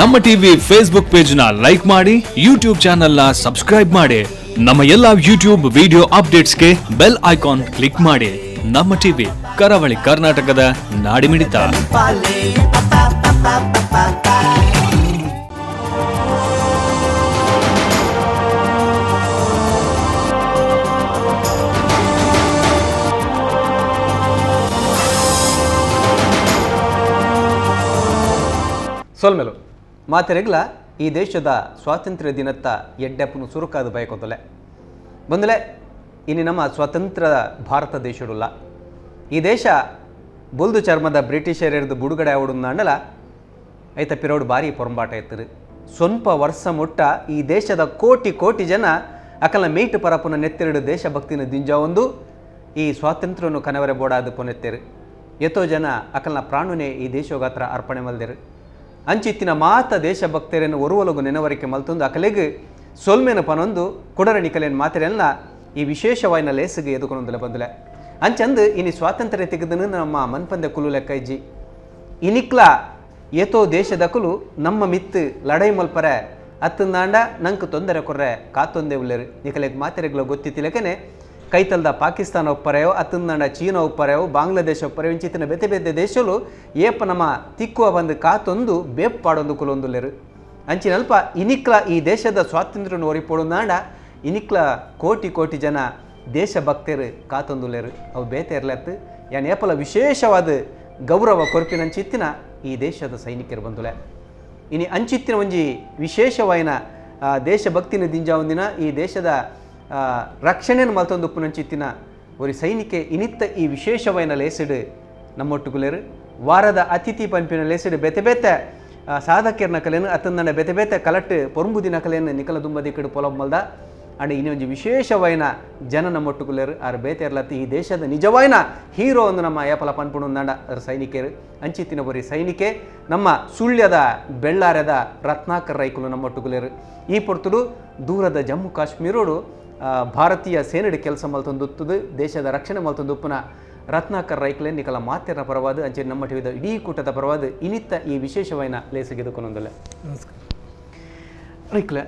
ನಮ್ಮ TV Facebook page ನ like ಮಾಡಿ, ಯೂಟ್ಯೂಬ್ ಚಾನೆಲ್ ನ ಸಬ್ಸ್ಕ್ರೈಬ್ ಮಾಡಿ, ನಮ್ಮ ಎಲ್ಲಾ ಯೂಟ್ಯೂಬ್ ವಿಡಿಯೋ ಅಪ್ಡೇಟ್ಸ್ಗೆ bell icon click ಮಾಡಿ. ನಮ್ಮ ಟಿವಿ ಕರಾವಳಿ ಕರ್ನಾಟಕದ ನಾಡಿಮಿಡಿತ. ಸೊಲ್ಮೆಲು ಮಾತೆರೆಗ್ಲ ಈ ದೇಶದ ಸ್ವಾತಂತ್ರ್ಯ ದಿನತ್ತ ಎಡ್ಡೆಪ್ಪನು ಸುರುಕಾದ ಬಯಕೊತ್ತಲೆ ಬಂದಲೆ. ಇನ್ನು ನಮ್ಮ ಸ್ವತಂತ್ರ ಭಾರತ ದೇಶಡುಲ್ಲ. ಈ ದೇಶ ಬೊಲ್ದು ಚರ್ಮದ ಬ್ರಿಟಿಷರಿರ್ದು ಬುಡುಗಡೆ ಆವಡುಂದಾಂಡಲ ಐತ ಪಿರೋಡು ಭಾರಿ ಪೊರಂಬಾಟ ಇತ್ತರು. ಸ್ವಲ್ಪ ವರ್ಷ ಮುಟ್ಟ ಈ ದೇಶದ ಕೋಟಿ ಕೋಟಿ ಜನ ಅಕಲ ಮೇಟು ಪರಪುನ ನೆತ್ತೆರಡು ದೇಶಭಕ್ತಿನ ದಿಂಜಾವೊಂದು ಈ ಸ್ವಾತಂತ್ರ್ಯವನ್ನು ಕನವರೆ ಬೋಡಾದ ಪೊನೆತ್ತೇರು. ಎತ್ತೋ ಜನ ಅಕಲ್ನ ಪ್ರಾಣುನೇ ಈ ದೇಶೋಗಾತ್ರ ಅರ್ಪಣೆ ಮಲ್ದೇರು. ಅಂಚಿತ್ತಿನ ಮಾತ ದೇಶಭಕ್ತರನ್ನು ಒರುವಲಗು ನೆನವರಿಕೆ ಮಲ್ತೊಂದು ಅಕಲೆಗ್ ಸೊಲ್ಮೆನ ಪನೊಂದು ಕುಡರ ನಿಕಲೇನು ಮಾತೆರೆಲ್ಲ ಈ ವಿಶೇಷವಾಯಿನ ಲೇಸಿಗೆ ಎದುಕೊಂದಲೆ ಬಂದಲೆ. ಅಂಚಂದು ಇನಿ ಸ್ವಾತಂತ್ರ್ಯ ತೆಗೆದನು ನಮ್ಮ ಮನ್ಪಂದೆ ಕುಲು ಲೆಕ್ಕ ಇಜ್ಜಿ. ಇನಿಕ್ಲ ಏತೋ ದೇಶದಕುಲು ನಮ್ಮ ಮಿತ್ತು ಲಡೈ ಮಲ್ಪರೆ ಅತ್ತಂದಾಂಡ ನಂಗೆ ತೊಂದರೆ ಕೊರ್ರೆ ಕಾತೊಂದೆ ಉಲ್ಲೇರು. ನಿಕಲೆಗ್ ಮಾತೆರೆಗ್ಲ ಗೊತ್ತಿತ್ತಿಲೆಕನೆ ಕೈತಲ್ದ ಪಾಕಿಸ್ತಾನ ಒಪ್ಪರೆಯೋ ಅತ್ತಂದಾಂಡ ಚೀನಾ ಒಪ್ಪರೆಯೋ ಬಾಂಗ್ಲಾದೇಶ ಒಪ್ಪರೆಯೋ ಇಂಚಿತ್ತಿನ ಬೇತೆ ಬೇತೆ ದೇಶಲು ಏಪ ನಮ್ಮ ತಿಕ್ಕುವ ಬಂದು ಕಾತೊಂದು ಬೇಪಾಡೊಂದು ಕುಲೊಂದುಲ್ಲೇರು. ಅಂಚಿನಲ್ಪ ಇನಿಕ್ಲ ಈ ದೇಶದ ಸ್ವಾತಂತ್ರ್ಯವನ್ನು ಒರಿಪೊಡುಂದಾಂಡ ಇನಿಕ್ಲ ಕೋಟಿ ಕೋಟಿ ಜನ ದೇಶಭಕ್ತರು ಕಾತೊಂದುಲ್ಲೇರು. ಅವು ಬೇತೆ ಇರ್ಲತ್ತು ಯಾನ್ ಏಪಲ ವಿಶೇಷವಾದ ಗೌರವ ಕೊರ್ಪಿನಂಚಿತ್ತಿನ ಈ ದೇಶದ ಸೈನಿಕರು ಬಂದುಲೆ. ಇನಿ ಅಂಚಿತ್ತಿನ ಒಂಜಿ ವಿಶೇಷವಾಯಿನ ದೇಶಭಕ್ತಿನ ದಿಂಜಾವೊಂದಿನ ಈ ದೇಶದ ರಕ್ಷಣೆಯನ್ನು ಮಲ್ತೊಂದು ಉಪ್ಪುನಂಚಿತ್ತಿನ ಒರಿ ಸೈನಿಕೆ ಇನಿತ್ತ ಈ ವಿಶೇಷವಾಯಿನ ಲೇಸಿಡು ನಮ್ಮೊಟ್ಟುಗುಲೇರು. ವಾರದ ಅತಿಥಿ ಪಂಪಿನ ಲೇಸಿಡು ಬೇತೆ ಬೇತೆ ಸಾಧಕರ್ನ ಕಲೆಯನ್ನು ಅತ್ತಂದಂಡ ಬೇತೆ ಬೇತೆ ಕಲಟ್ಟು ಪೊರುಂಬುದಿನ ಕಲೆಯನ್ನು ನಿಕಲ ದುಂಬದಿಕ್ಕಡು ಪೊಲಬ್ ಮಲ್ದ. ಅಂಡ್ ಇನ್ನೊಂದು ವಿಶೇಷವಾಯಿನ ಜನ ನಮ್ಮೊಟ್ಟುಗುಲೇರು. ಆರು ಬೇತೆ ಇರ್ಲತ್ತಿ ಈ ದೇಶದ ನಿಜವಾಯಿನ ಹೀರೋ ಒಂದು ನಮ್ಮ ಏಪಲ ಪನ್ಪುಣುಂದಾಂಡ ಅದರ ಸೈನಿಕರು. ಅಂಚಿತ್ತಿನ ಬರಿ ಸೈನಿಕೆ ನಮ್ಮ ಸುಳ್ಯದ ಬೆಳ್ಳಾರದ ರತ್ನಾಕರ್ ರೈಕುಲು ನಮ್ಮೊಟ್ಟುಗುಲೇರು. ಈ ಪೊರ್ತುಡು ದೂರದ ಜಮ್ಮು ಕಾಶ್ಮೀರೋಡು ಭಾರತೀಯ ಸೇನೆಡು ಕೆಲಸ ಮಲ್ತೊಂದುತ್ತದು ದೇಶದ ರಕ್ಷಣೆ ಮಲ್ತೊಂದುಪ್ಪುನ ರತ್ನಾಕರ್ ರೈಕ್ಲೆ ನಿಕಲ ಮಾತೆರ ಪರವಾದ ಅಂಚೆ ನಮ್ಮ ಟಿವಿದ ಇಡೀ ಕೂಟದ ಪರವಾದ ಇನಿತ್ತ ಈ ವಿಶೇಷವಾಯಿನ ಲೇಸಿಗೆದುಕೊಂದೊಂದಲ್ಲ. ನಮಸ್ಕಾರ ರೈಕ್ಲೆ,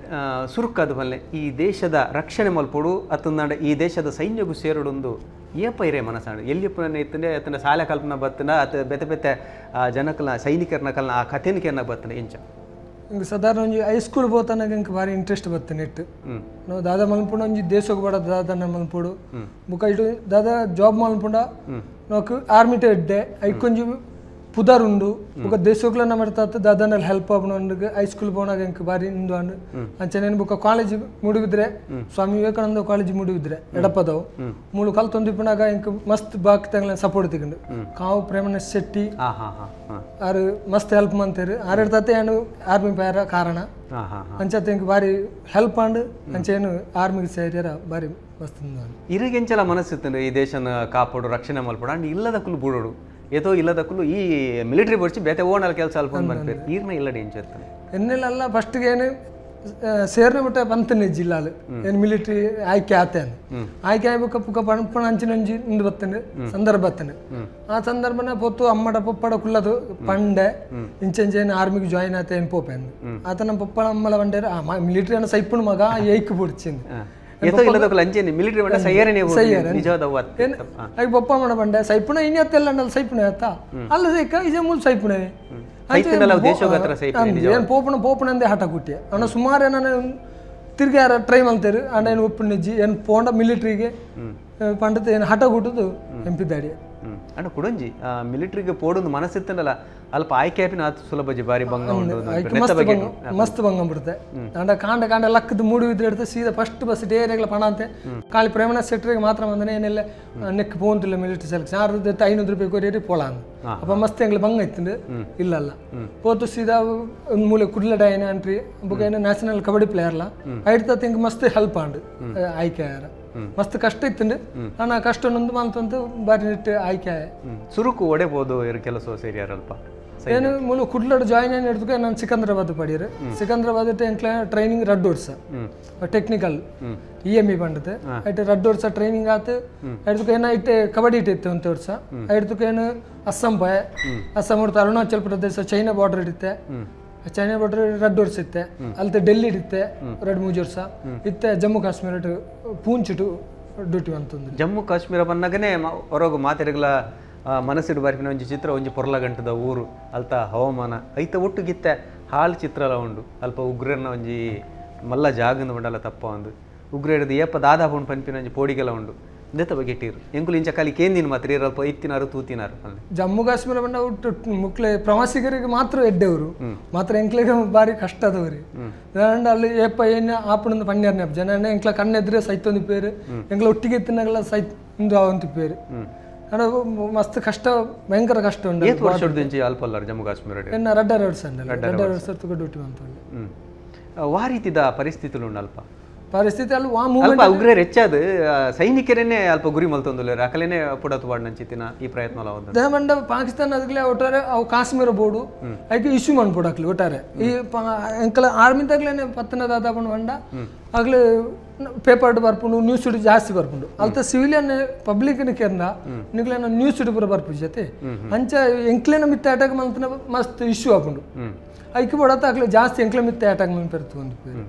ಸುರುಕಾದ ಬಲ್ಲೆ ಈ ದೇಶದ ರಕ್ಷಣೆ ಮಲ್ಪೊಡು ಅತ್ತಂದಾಂಡ ಈ ದೇಶದ ಸೈನ್ಯಗೂ ಸೇರಡೊಂದು ಏಪೈರೆ ಮನಸಾಂಡು ಎಲ್ಲಿಪ್ಪನ ಇತ್ತಂಡೆ ಅತನ ಸಾಲೆ ಕಲ್ಪನ ಬತ್ತನ ಅತ ಬೇತೆ ಬೇತೆ ಜನಕಲ್ನ ಸೈನಿಕರನ ಕಲ್ನ ಆ ಕಥೆನಿಕೆಯನ್ನ ಬತ್ತನ ಇಂಚ ಇಂಗೆ ಸಾಧಾರಣ ಒಂಜಿ ಹೈಸ್ಕೂಲ್ ಪೋತನಾಗ ಇಂಕ್ ಭಾರಿ ಇಂಟ್ರೆಸ್ಟ್ ಬತ್ತನೆ ಇಟ್ಟು. ನಾವು ದಾದಾ ಮಲ್ಪುಂಡ ಒಂಜಿ ದೇಶಕ್ಕೆ ಬಡ ದಾದನ ಮಲ್ಪೊಡು ಬುಕ್ಕ ಇಟ್ಟು ದಾದಾ ಜಾಬ್ ಮಲ್ಪುಂಡ ನಾಕು ಆರ್ಮಿಟೆ ಇಡ್ಡೆ ಐಕೊಂಜಿ ಪುದರ್ ಉಂಡು ಬುಕ್ಕ ದೇಶಕ್ಲ ನಮ್ಮ ದಾದನಲ್ಲಿ ಹೆಲ್ಪ್ ಆಪುನ ಹೈಸ್ಕೂಲ್ ಪೋನಾಗ ಇಂಕ್ ಭಾರಿ ಇಂದು ಅಂಡು. ಅಂಚನೆ ಬುಕ್ಕ college ಮುಡಿಬಿದ್ರೆ Swami Vivekananda college ಮುಡಿಬಿದ್ರೆ Edapadavu ಮೂಳು ಕಲ್ತೊಂದಿಪ್ಪನಾಗ ink ಮಸ್ತ್ ಬಾಕ್ ತಂಗ್ಲ ಸಪೋರ್ಟ್ ತಿಕ್ಕಂಡು ಕಾವು ಪ್ರೇಮಣ್ಣ ಶೆಟ್ಟಿ ಆರು ಮಸ್ತ್ ಹೆಲ್ಪ್ ಮಂತೇರು. ಆರು ಏನು ಆರ್ಮಿ ಪೇರ ಕಾರಣ ಅಂಚತೆ ಇಂಕ್ ಭಾರಿ ಹೆಲ್ಪ್ ಅಂಡು ಅಂಚೇನು ಆರ್ಮಿಗೆ ಸೇರ್ಯಾರ ಭಾರಿ ಮಸ್ತ್. ಇರಿಗೆಂಚಲ ಮನಸ್ಸಿತ್ತು ಈ ದೇಶನ ಕಾಪಾಡು ರಕ್ಷಣೆ ಮಲ್ಪಡು ಅಂಡ್ ಇಲ್ಲದಕ್ಕೂ ಬುಡೋಡು ಏತೋ ಇಲ್ಲದಕ್ಕೂ ಈ ಮಿಲಿಟರಿ ಬಡ್ಸಿ ಬೇತೆ ಓಣಲ್ ಕೆಲಸ ಅಲ್ಪ ಮನ್ಪೇರು ಈರ್ನ ಇಲ್ಲಡೆ ಇಂಚೆರ್ತಾನೆ ಎನ್ನೆಲ್ಲ ಫಸ್ಟ್ಗೆ ಏನು ಸೇರ್ನ ಬಿಟ್ಟ ಬಂತನೆ ಜಿಲ್ಲಾಲು ಏನು ಮಿಲಿಟರಿ ಆಯ್ಕೆ ಆತೆ ಆಯ್ಕೆ ಆಗ್ಬೇಕು ಪುಕ್ಕ ಪಣಪಣ ಅಂಚಿನಂಜಿ ಇಂದು ಬತ್ತನೆ ಸಂದರ್ಭ ಬತ್ತನೆ. ಆ ಸಂದರ್ಭನ ಪೊತ್ತು ಅಮ್ಮಡ ಪೊಪ್ಪಡ ಕುಲ್ಲದು ಪಂಡೆ ಇಂಚೆಂಚೆ ಏನು ಆರ್ಮಿಗೆ ಜಾಯಿನ್ ಆತೆ ಏನು ಪೋಪೆ ಆತ ನಮ್ಮ ಪೊಪ್ಪಳ ಅಮ್ಮಳ ಬಂಡೇರು ಆ ಮಿಲಿಟರಿ ಅನ್ನ ಸೈಪುಣ ಮಗ ಏಕ್ ಬುಡ್ಚಿಂದು ಪಪ್ಪ ಮಾಡ ಬಂಡೆ ಸೈಪುಣ ಇನ್ನೆತ್ತೆಲ್ಲ ಸೈಪುಣ ಆತ ಅಲ್ಲ ಸೈಕ ಇಜೆ ಮೂಲ ಸೈಪುಣ ಏನು ಪೋಪಣ ಪೋಪಣ ಅಂದೇ ಹಠ ಕುಟ್ಟಿ ಅವನ ಸುಮಾರು ಏನ ತಿರ್ಗಿ ಯಾರ ಟ್ರೈ ಮಾಡ್ತಾರೆ ಅಣ್ಣ ಏನು ಒಪ್ಪು ಏನು ಪೋಂಡ ಮಿಲಿಟ್ರಿಗೆ ಪಂಡತ ಏನು ಹಠ ಕುಟ್ಟುದು ಎಂಪಿದ್ದಾಡಿ. ಅಣ್ಣ ಕುಡಂಜಿ ಮಿಲಿಟ್ರಿಗೆ ಪೋಡೊಂದು ಮನಸ್ಸಿತ್ತಲ್ಲ ಅಲ್ಪ ಆಯ್ಕೆ ಆಪಿನ ಆತು ಸುಲಭ ಜಿ ಬಾರಿ ಬಂಗ ಉಂಡು ಮಸ್ತ್ ಬಂಗ ಬಿಡುತ್ತೆ. ಅಂಡ ಕಾಂಡ ಕಾಂಡ ಲಕ್ಕದ ಮೂಡಿ ಇದ್ರೆ ಇಡ್ತು ಸೀದಾ ಫಸ್ಟ್ ಬಸ್ ಡೇರೆಗ್ಲ ಪಣ ಅಂತೆ ಖಾಲಿ ಪ್ರೇಮಣ ಸೆಟ್ರಿಗೆ ಮಾತ್ರ ಬಂದನೆ ಏನೆಲ್ಲ ನೆಕ್ ಪೋಂತಿಲ್ಲ ಮಿಲಿಟರಿ ಸೆಲೆಕ್ಷನ್ 6500 ರೂಪಾಯಿ ಕೊರಿಯರಿ ಪೋಳಾನ್ ಅಪ್ಪ ಮಸ್ತ್ ಎಂಗ್ಲ ಬಂಗ ಇತ್ತು ಇಲ್ಲಲ್ಲ ಪೋತು ಸೀದಾ ಒಂದು ಮೂಲೆ ಕುಡ್ಲಡ ಏನೇ ಅಂಟ್ರಿ ಬುಕ್ಕ ಏನೋ ನ್ಯಾಷನಲ್ ಕಬಡ್ಡಿ ಪ್ಲೇಯರ್ಲ ಐಡ್ತ ತಿಂಗ್ ಮಸ್ತ್ ಹೆಲ್ಪ್ ಆಂಡು ಆಯ್ಕೆ ಆಯಾರ ಮಸ್ತ್ ಕಷ್ಟ ಇತ್ತು ನಾನು ಕಷ್ಟ ನೊಂದು ಮಂತಂತು ಬಾರಿ ನಿಟ್ಟು ಆಯ್ಕೆ. ಸುರುಕು ಒಡೆಬೋದು ಇರು ಕೆಲಸ ಸೇರಿಯಾರಲ್ಪ ಏನು ಮೂಲ ಕುಡ್ಲಡ್ ಜಾಯಿನ್ ಆಯಿನ ಹಿಡ್ದು ನಾನು ಸಿಕಂದ್ರಾಬಾದ್ ಪಡಿಯರು. ಸಿಕಂದ್ರಾಬಾದ್ ಎಂಕ್ಲ ಟ್ರೈನಿಂಗ್ ರಡ್ಡು ವರ್ಷ ಟೆಕ್ನಿಕಲ್ EME ಬಂಡತೆ ಐಟ್ ರಡ್ಡು ವರ್ಷ ಟ್ರೈನಿಂಗ್ ಆತು. ಐಡ್ದು ಏನ ಇಟ್ಟೆ ಕಬಡ್ಡಿ ಇಟ್ಟಿತ್ತು ಒಂದು ವರ್ಷ. ಐಡ್ದು ಏನು Assam boy, Assam ಹೊಡ್ತು Arunachal Pradesh China border ಇಡುತ್ತೆ. ಚೈನಾ ಬಾರ್ಡರ್ ರಡ್ಡು ವರ್ಷ ಇತ್ತೆ. ಅಲ್ತೆ ಡೆಲ್ಲಿ ಇಡುತ್ತೆ 2-3 ವರ್ಷ ಇತ್ತೆ. ಜಮ್ಮು ಕಾಶ್ಮೀರ ಪೂಂಚಿಟು ಡ್ಯೂಟಿ ಅಂತಂದು. ಜಮ್ಮು ಕಾಶ್ಮೀರ ಬಂದಾಗನೇ ಹೊರಗು ಮಾತೆರೆಗಳ ಮನಸ್ಸಿಡು ಬಾರಿಪಿನ ಒಂಜಿ ಚಿತ್ರ, ಒಂಜಿ ಪೊರ್ಲ ಗಂಟದ ಊರು, ಅಲ್ತ ಹವಾಮಾನ ಐತ ಒಟ್ಟುಗಿತ್ತೆ ಹಾಲು ಚಿತ್ರಲ ಉಂಡು. ಅಲ್ಪ ಉಗ್ರನ ಒಂಜಿ ಮಲ್ಲ ಜಾಗಂದು ಉಂಡಲ್ಲ ತಪ್ಪ ಒಂದು ಉಗ್ರ ಹಿಡಿದು ಏಪ ದಾದಾ ಪುಂಡು ಪನ್ಪಿನ ಒಂಜಿ ಪೋಡಿಗೆಲ್ಲ ಉಂಡು. ಇಂದೆತ ಬಗ್ಗೆ ಇಟ್ಟಿರು ಎಂಕುಲು ಇಂಚ ಕಾಲಿ ಕೇಂದಿನ ಮಾತ್ರ ಅಲ್ಪ ಇತ್ತಿನಾರು ತೂತಿನಾರು. ಜಮ್ಮು ಕಾಶ್ಮೀರ ಬಂಡ ಒಟ್ಟು ಮುಕ್ಲೆ ಪ್ರವಾಸಿಗರಿಗೆ ಮಾತ್ರ ಎಡ್ಡೆವರು, ಮಾತ್ರ ಎಂಕ್ಲೆಗೆ ಬಾರಿ ಕಷ್ಟ ಅದವ್ರಿ. ಅಲ್ಲಿ ಏಪ ಏನು ಆಪಣಂದು ಪಣ್ಯಾರ್ನ ಜನ ಎಂಕ್ಲ ಕಣ್ಣೆದ್ರೆ ಸೈತೊಂದು ಪೇರು, ಎಂಕ್ಲ ಒಟ್ಟಿಗೆ ತಿನ್ನಗಲ ಸೈತ್ ಇಂದು ಅವಂತ ಪೇರು. ಮಸ್ತ್ ಕಷ್ಟ, ಭಯಂಕರ ಕಷ್ಟ ಉಂಟು. ಏತ್ ವರ್ಷದ ಅಲ್ಪ ಜಮ್ಮು ಕಾಶ್ಮೀರ ರಡ್ಡರ ವರ್ಷ ರಡ್ಡರ ವರ್ಷ ಡ್ಯೂಟಿ ಅಂತ. ವಾ ರೀತಿದ ಪರಿಸ್ಥಿತಿಲು ಉಂಡು ಅಲ್ಪ ಪರಿಸ್ಥಿತಿ ಅಲ್ಲಿ ಅಲ್ಪ ಉಗ್ರರು ಹೆಚ್ಚಾದ ಸೈನಿಕರೇನೆ ಅಲ್ಪ ಗುರಿ ಮಲ್ತೊಂದುಲ್ಲೆರ್, ಅಕಲೇನೆ ಪುಡತು ವಾಡ್ ನಂಚಿತ್ತಿನ ಈ ಪ್ರಯತ್ನ ದೇಮಂಡ ಪಾಕಿಸ್ತಾನ ಅದಕ್ಕೆ ಒಟ್ಟಾರೆ ಅವು ಕಾಶ್ಮೀರ ಬೋರ್ಡು ಐಕೆ ಇಶ್ಯೂ ಮನ್ಪೊಡು ಅಕ್ಲೆ ಒಟ್ಟಾರೆ. ಈ ಎಂಕಲ ಆರ್ಮಿದಾಗ್ಲೇನೆ ಪತ್ತನ ದಾದಾಪಂಡು ಬಂಡ ಅಗ್ಲೆ ಪೇಪರ್ ಬರ್ಪುಂಡು, ನ್ಯೂಸ್ ಜಾಸ್ತಿ ಬರ್ಪುಂಡು. ಅಲ್ತ ಸಿವಿಲಿಯನ್ ಪಬ್ಲಿಕ್ ಕೇರ್ನ ನಿಕ್ಲೇನ ನ್ಯೂಸ್ ಪೂರ ಬರ್ಪು ಜೊತೆ ಅಂಚ ಎಂಕ್ಲೇನ ಮಿತ್ತ ಅಟ್ಯಾಕ್ ಮಲ್ತನ ಮಸ್ತ್ ಇಶ್ಯೂ ಆಪುಂಡು. ಐಕೆ ಬೋಡತ್ತ ಅಕ್ಲೆ ಜಾಸ್ತಿ ಎಂಕ್ಲೆ ಮಿತ್ತ ಅಟ್ಯಾಕ್ ಮಲ್ಪೆರ್ತು ಒಂದು.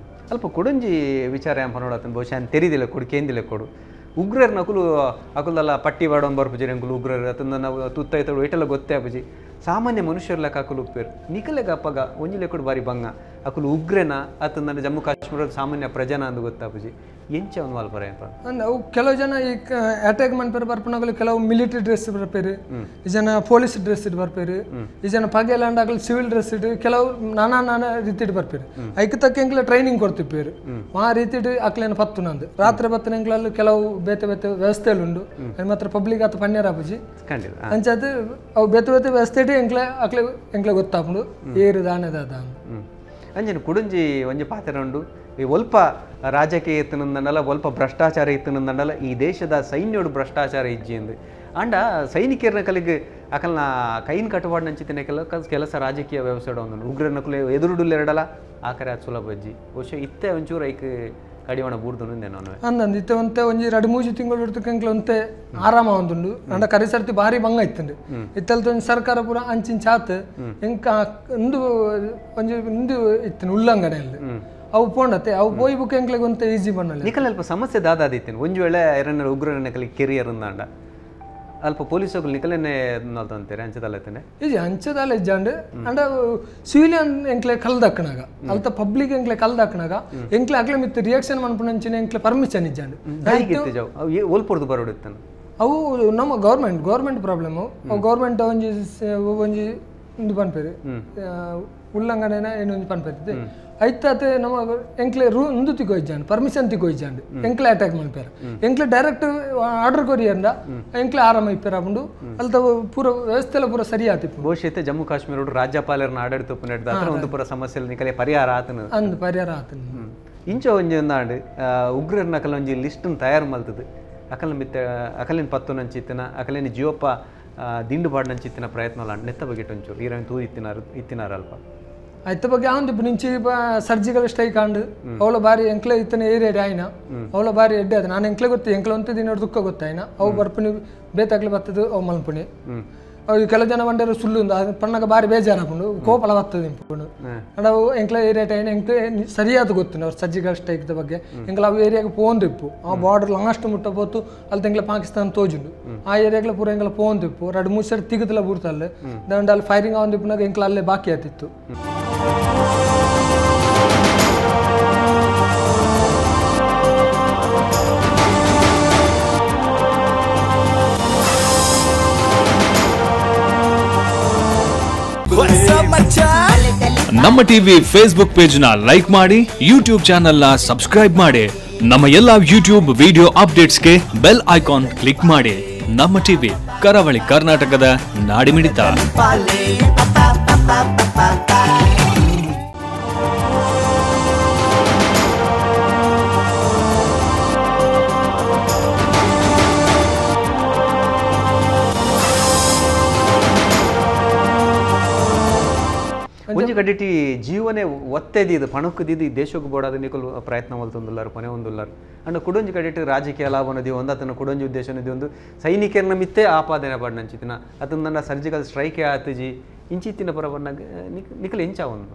ಅಲ್ಪ ಕೊಡೊಂಜಿ ವಿಚಾರ ಎಂಪ ನೋಡತ್ತನ ಬಹುಶಃ ತೆರಿದಿಲ್ಲ ಕೊಡು ಕೇಂದಿಲ್ಲ ಕೊಡು. ಉಗ್ರರ್ ನಕುಲು ಅಕುಲ್ದಲ್ಲ ಪಟ್ಟಿ ಬಾಡೋನ್ ಬರ್ಪುಜಿ ಎಂಕುಲು ಉಗ್ರರ್ ಅತಂದ ನಾವು ತುತ್ತೈತಡು ಏಟೆಲ್ಲ ಗೊತ್ತೇ ಆಪುಜಿ. ಸಾಮಾನ್ಯ ಮನುಷ್ಯರ ಲೆಕ್ಕ ಅಕುಲು ಉಪ್ಪೇರು ನಿಕಲೆಗ ಅಪ್ಪಗ ಒಂಜಿ ಲೆಕ್ಕಡು ಬಾರಿ ಬಂಗ ಅಕುಲು ಉಗ್ರನ ಅತಂದ ಜಮ್ಮು ಕಾಶ್ಮೀರದ ಸಾಮಾನ್ಯ ಪ್ರಜನ ಅಂದು ಗೊತ್ತಾಪುಜಿ. ಎಂಚ ಒಂದು ಮಲ್ಪರ ಏನಪ್ಪ ಅಂದ್ ಅವು ಕೆಲವು ಜನ ಈ ಅಟ್ಯಾಕ್ ಮನ್ಪೇರು ಬರ್ಪುನಗಲು ಕೆಲವು ಮಿಲಿಟರಿ ಡ್ರೆಸ್ ಬರ್ಪೇರು, ಈ ಜನ ಪೊಲೀಸ್ ಡ್ರೆಸ್ ಇಟ್ಟು ಬರ್ಪೇರು, ಈ ಜನ ಪಗೆಲ್ಲ ಅಂಡಾಗಲು ಸಿವಿಲ್ ಡ್ರೆಸ್ ಇಟ್ಟು ಕೆಲವು ನಾನಾ ನಾನಾ ರೀತಿಟ್ಟು ಬರ್ಪೇರು. ಐಕ್ ತಕ್ಕ ಎಂಕ್ಲ ಟ್ರೈನಿಂಗ್ ಕೊಡ್ತಿಪ್ಪೇರು ಆ ರೀತಿಟ್ಟು ಅಕ್ಲೇನು ಪತ್ತು ನಂದು ರಾತ್ರಿ ಪತ್ತಿನ ಎಂಕ್ಲಲ್ಲಿ ಕೆಲವು ಬೇತೆ ಬೇತೆ ವ್ಯವಸ್ಥೆಗಳು ಉಂಡು. ಅದು ಮಾತ್ರ ಪಬ್ಲಿಕ್ ಆತ ಪನ್ಯರ್ ಆಪುಜಿ ಅಂಚಾದ ಅವು ಬೇತೆ ಬೇತೆ ವ್ಯವಸ್ಥೆ ಇಟ್ಟು ಎಂಕ್ಲೆ ಅಕ್ಲೆ ಎಂಕ್ಲೆ ಗೊತ್ತಾಪುಂಡು ಏರು ದಾನೆ ದಾದ. ಅಂಜನ ಕುಡುಂಜಿ ಒಂಜಿ ಪಾತ್ರ ಉಂಡು. ಈ ಒಲ್ಪ ರಾಜಕೀಯ ಇತ್ತನಂದನಲ್ಲ, ಒಲ್ಪ ಭ್ರಷ್ಟಾಚಾರ ಇತ್ತನಂದನಲ್ಲ, ಈ ದೇಶದ ಸೈನ್ಯೋಡು ಭ್ರಷ್ಟಾಚಾರ ಇಜ್ಜಿ ಎಂದು ಅಂಡ ಸೈನಿಕರನ ಕಲಿಗೆ ಅಕಲ್ನ ಕೈನ್ ಕಟ್ಟುವಾಡ್ ನಂಚಿತನೆ ಕೆಲಸ ರಾಜಕೀಯ ವ್ಯವಸ್ಥೆ ಒಂದು ಉಗ್ರನ ಕುಲೆ ಎದುರುಡುಲ್ಲೆರಡಲ್ಲ ಆ ಕರೆ ಅದು ಸುಲಭ ಅಜ್ಜಿ ಬಹುಶಃ ಇತ್ತೆ ಒಂಚೂರು ಐಕ್ ಕಡಿವಾಣ ಬೂರ್ದು ನಾನು ಅಂದಂದು ಇತ್ತೆ ಒಂತೆ ಒಂಜಿ 2-3 ತಿಂಗಳು ಹಿಡ್ತಕ್ಕೆ ಒಂತೆ ಆರಾಮ ಒಂದುಂಡು. ಅಂಡ ಕರಿಸರ್ತಿ ಭಾರಿ ಬಂಗ ಇತ್ತುಂಡು. ಇತ್ತಲ್ತ ಒಂಜಿ ಸರ್ಕಾರ ಪೂರ ಅಂಚಿನ ಚಾತ್ ಎಂಕ ಒಂದು ಒಂಜಿ ಇಂದು ಇತ್ತು ಉಲ್ಲಂಘನೆಯಲ್ಲಿ ಅವು ಪೋಂಡತೆ ಅವು ಪೋಯಿ ಬುಕ್ ಎಂಕ್ಲೆಗ್ ಒಂತೆ ಈಜಿ ಬನ್ನಲ್ಲ. ನಿಕಲ್ ಅಲ್ಪ ಸಮಸ್ಯೆ ದಾದಾದಿತ್ತೇನೆ ಒಂಜಿ ವೇಳೆ ಎರನ ಉಗ್ರನ ಕಲಿ ಕೆರಿಯರ್ ಅಂದಾಂಡ ಅಲ್ಪ ಪೊಲೀಸ್ ನಿಕಲೇನೆ ಅಂತಾರೆ ಅಂಚದಲ್ಲ ಇಜಿ ಅಂಚದಲ್ಲ ಇಜ್ಜಾಂಡ್ ಅಂಡ ಸಿವಿಲಿಯನ್ ಎಂಕ್ಲೆ ಕಲ್ದಕ್ಕನಾಗ ಅಲ್ತ ಪಬ್ಲಿಕ್ ಎಂಕ್ಲೆ ಕಲ್ದಕ್ಕನಾಗ ಎಂಕ್ಲೆ ಅಕ್ಲೆ ಮಿತ್ತ ರಿಯಾಕ್ಷನ್ ಮನ್ಪುನಂಚಿನ ಎಂಕ್ಲೆ ಪರ್ಮಿಷನ್ ಇಜ್ಜಾಂಡ್. ಒಲ್ಪೊರ್ದು ಬರೋಡಿತ್ತಾನ ಅವು ನಮ್ಮ ಗೌರ್ಮೆಂಟ್ ಗೌರ್ಮೆಂಟ್ ಪ್ರಾಬ್ಲಮ್. ಅವು ಗೌರ್ಮೆಂಟ್ ಒಂಜಿ ಒಂಜಿ ಇಂದು ಪನ್ಪೇರು ಉಲ್ಲಂಘನೆ ಏನು ಒಂಜಿ ಪನ್ಪೇರ್ತದೆ ಐತಾತೆ ನಮ್ಮ ಎಂಕ್ಲೆ ರೂ ಇಂದು ತಿಕೋ ಇಜ್ಜಾಂಡ್ ಪರ್ಮಿಷನ್ ತಿಕೋ ಇಜ್ಜಾಂಡ್ ಎಂಕ್ಲೆ ಅಟ್ಯಾಕ್ ಮನ್ಪೇರು ಎಂಕ್ಲೆ ಡೈರೆಕ್ಟ್ ಆರ್ಡರ್ ಕೊರಿಯಂಡ ಎಂಕ್ಲೆ ಆರಾಮ ಇಪ್ಪೇರ ಆಪುಂಡು. ಅಲ್ತ ಪೂರ ವ್ಯವಸ್ಥೆ ಪೂರ ಸರಿ ಆತಿಪ್ಪು. ಬಹುಶಃ ಜಮ್ಮು ಕಾಶ್ಮೀರ ರಾಜ್ಯಪಾಲರನ್ನ ಆಡಳಿತ ಒಂದು ಪೂರ ಸಮಸ್ಯೆ ನಿಕಲೆ ಪರಿಹಾರ ಆತನ ಅಂದ್ ಪರಿಹಾರ ಆತನ. ಇಂಚ ಒಂಜಿ ಒಂದಾಂಡ್ ಉಗ್ರರ್ನ ಅಕಲ ಒಂಜಿ ಲಿಸ್ಟ್ ತಯಾರು ಮಲ್ತದೆ ಅಕಲ ಮಿತ್ತ ಅಕಲಿನ ಪತ್ತು ನಂಚಿತ್ತಿನ ಅಕಲಿನ ಜೀವಪ್ಪ ದಿಂಡು ಬಾಡ್ ನಂಚಿತ್ತಿನ ಪ್ರಯತ್ನ ನೆತ್ತ ಬಗ್ಗೆ ಒಂಚೂರು ಈರನ್ ತೂ ಇತ್ತಿನಾರು ಇತ್ತಿನಾರ ಅಲ್ಪ ಐತ ಬಗ್ಗೆ ಆಂದು ನಿಂಚಿ ಸರ್ಜಿಕಲ್ ಸ್ಟ್ರೈಕ್ ಆಂಡ್ ಅವಳ ಬಾರಿ ಎಂಕ್ಲೆ ಇತ್ತನ ಏರಿಯಾ ಆಯ್ನ ಅವಳ ಬಾರಿ ಎಡ್ಡೆ ಅದು ನಾನು ಎಂಕ್ಲೆ ಗೊತ್ತು ಎಂಕ್ಲೆ ಒಂತ ದಿನ ದುಃಖ ಗೊತ್ತಾಯ್ನ ಅವು ಬರ್ಪುನಿ ಬೇತಾಗ್ಲಿ ಬರ್ತದೆ ಅವು ಮಲ್ಪುನಿ ಅವು ಕೆಲವು ಜನ ಬಂಡರು ಸುಳ್ಳು ಪಣ್ಣಗ ಬಾರಿ ಬೇಜಾರಾಪುಂಡು ಕೋಪಲ ಬರ್ತದೆ ಇಂಪುಂಡು ಅಂಡ್ ಅವು ಎಂಕ್ಲೆ ಏರಿಯಾ ಟೈನ್ ಎಂಕ್ಲೆ ಸರಿಯಾದ ಗೊತ್ತು ಅವ್ರು ಸರ್ಜಿಕಲ್ ಸ್ಟ್ರೈಕ್ದ ಬಗ್ಗೆ ಎಂಕ್ಲ ಅವು ಏರಿಯಾಗೆ ಪೋಂದಿಪ್ಪು ಆ ಬಾರ್ಡರ್ ಲಾಸ್ಟ್ ಮುಟ್ಟ ಪೋತು ಅಲ್ಲಿ ಎಂಕ್ಲೆ ಪಾಕಿಸ್ತಾನ ತೋಜುಂಡು ಆ ಏರಿಯಾಗ್ಲ ಪೂರ ಎಂಕ್ಲ ಪೋಂದಿಪ್ಪು 2-3 ಸರಿ ತಿಗುತ್ತಲ ಬೂರ್ತಲ್ಲ ದಂಡ ಅಲ್ಲಿ ಫೈರಿಂಗ್ ಆವಂದಿಪ್ಪುನಾಗ ಎಂಕ್ಲ ಅಲ್ಲೇ ಬಾಕಿ ಆತಿತ್ತು. ನಮ್ಮ ಟಿವಿ ಫೇಸ್ಬುಕ್ ಪೇಜ್ ನ ಲೈಕ್ ಮಾಡಿ, ಯೂಟ್ಯೂಬ್ ಚಾನೆಲ್ ನ ಸಬ್ಸ್ಕ್ರೈಬ್ ಮಾಡಿ, ನಮ್ಮ ಎಲ್ಲಾ ಯೂಟ್ಯೂಬ್ ವಿಡಿಯೋ ಅಪ್ಡೇಟ್ಸ್ಗೆ ಬೆಲ್ ಐಕಾನ್ ಕ್ಲಿಕ್ ಮಾಡಿ. ನಮ್ಮ ಟಿವಿ ಕರಾವಳಿ ಕರ್ನಾಟಕದ ನಾಡಿಮಿಡಿತ. ಒಂಜಿ ಕಡೆಟಿ ಜೀವನೇ ಒತ್ತೆದಿದು ಪಣಕ್ಕದಿದ್ದು ಈ ದೇಶಕ್ಕೆ ಬೋಡಾದ ನಿಕುಲು ಪ್ರಯತ್ನ ಮಲ್ತೊಂದುಲ್ಲಾರು ಕೊನೆ ಒಂದುಲ್ಲಾರು ಅಂಡ ಕುಡೊಂಜಿ ಕಡೆಟಿ ರಾಜಕೀಯ ಲಾಭ ನದಿ ಒಂದು ಆತನ ಕುಡೊಂಜಿ ಉದ್ದೇಶ ನದಿ ಒಂದು ಸೈನಿಕರನ್ನ ಮಿತ್ತೆ ಆಪಾದನೆ ಪಾಡ್ನಂಚಿತ್ತಿನ ಅದನ್ನ ಸರ್ಜಿಕಲ್ ಸ್ಟ್ರೈಕೇ ಆತಜಿ ಇಂಚಿತ್ತಿನ ಪರವನ್ನಾಗ ನಿಕಲ್ ಎಂಚಾವನು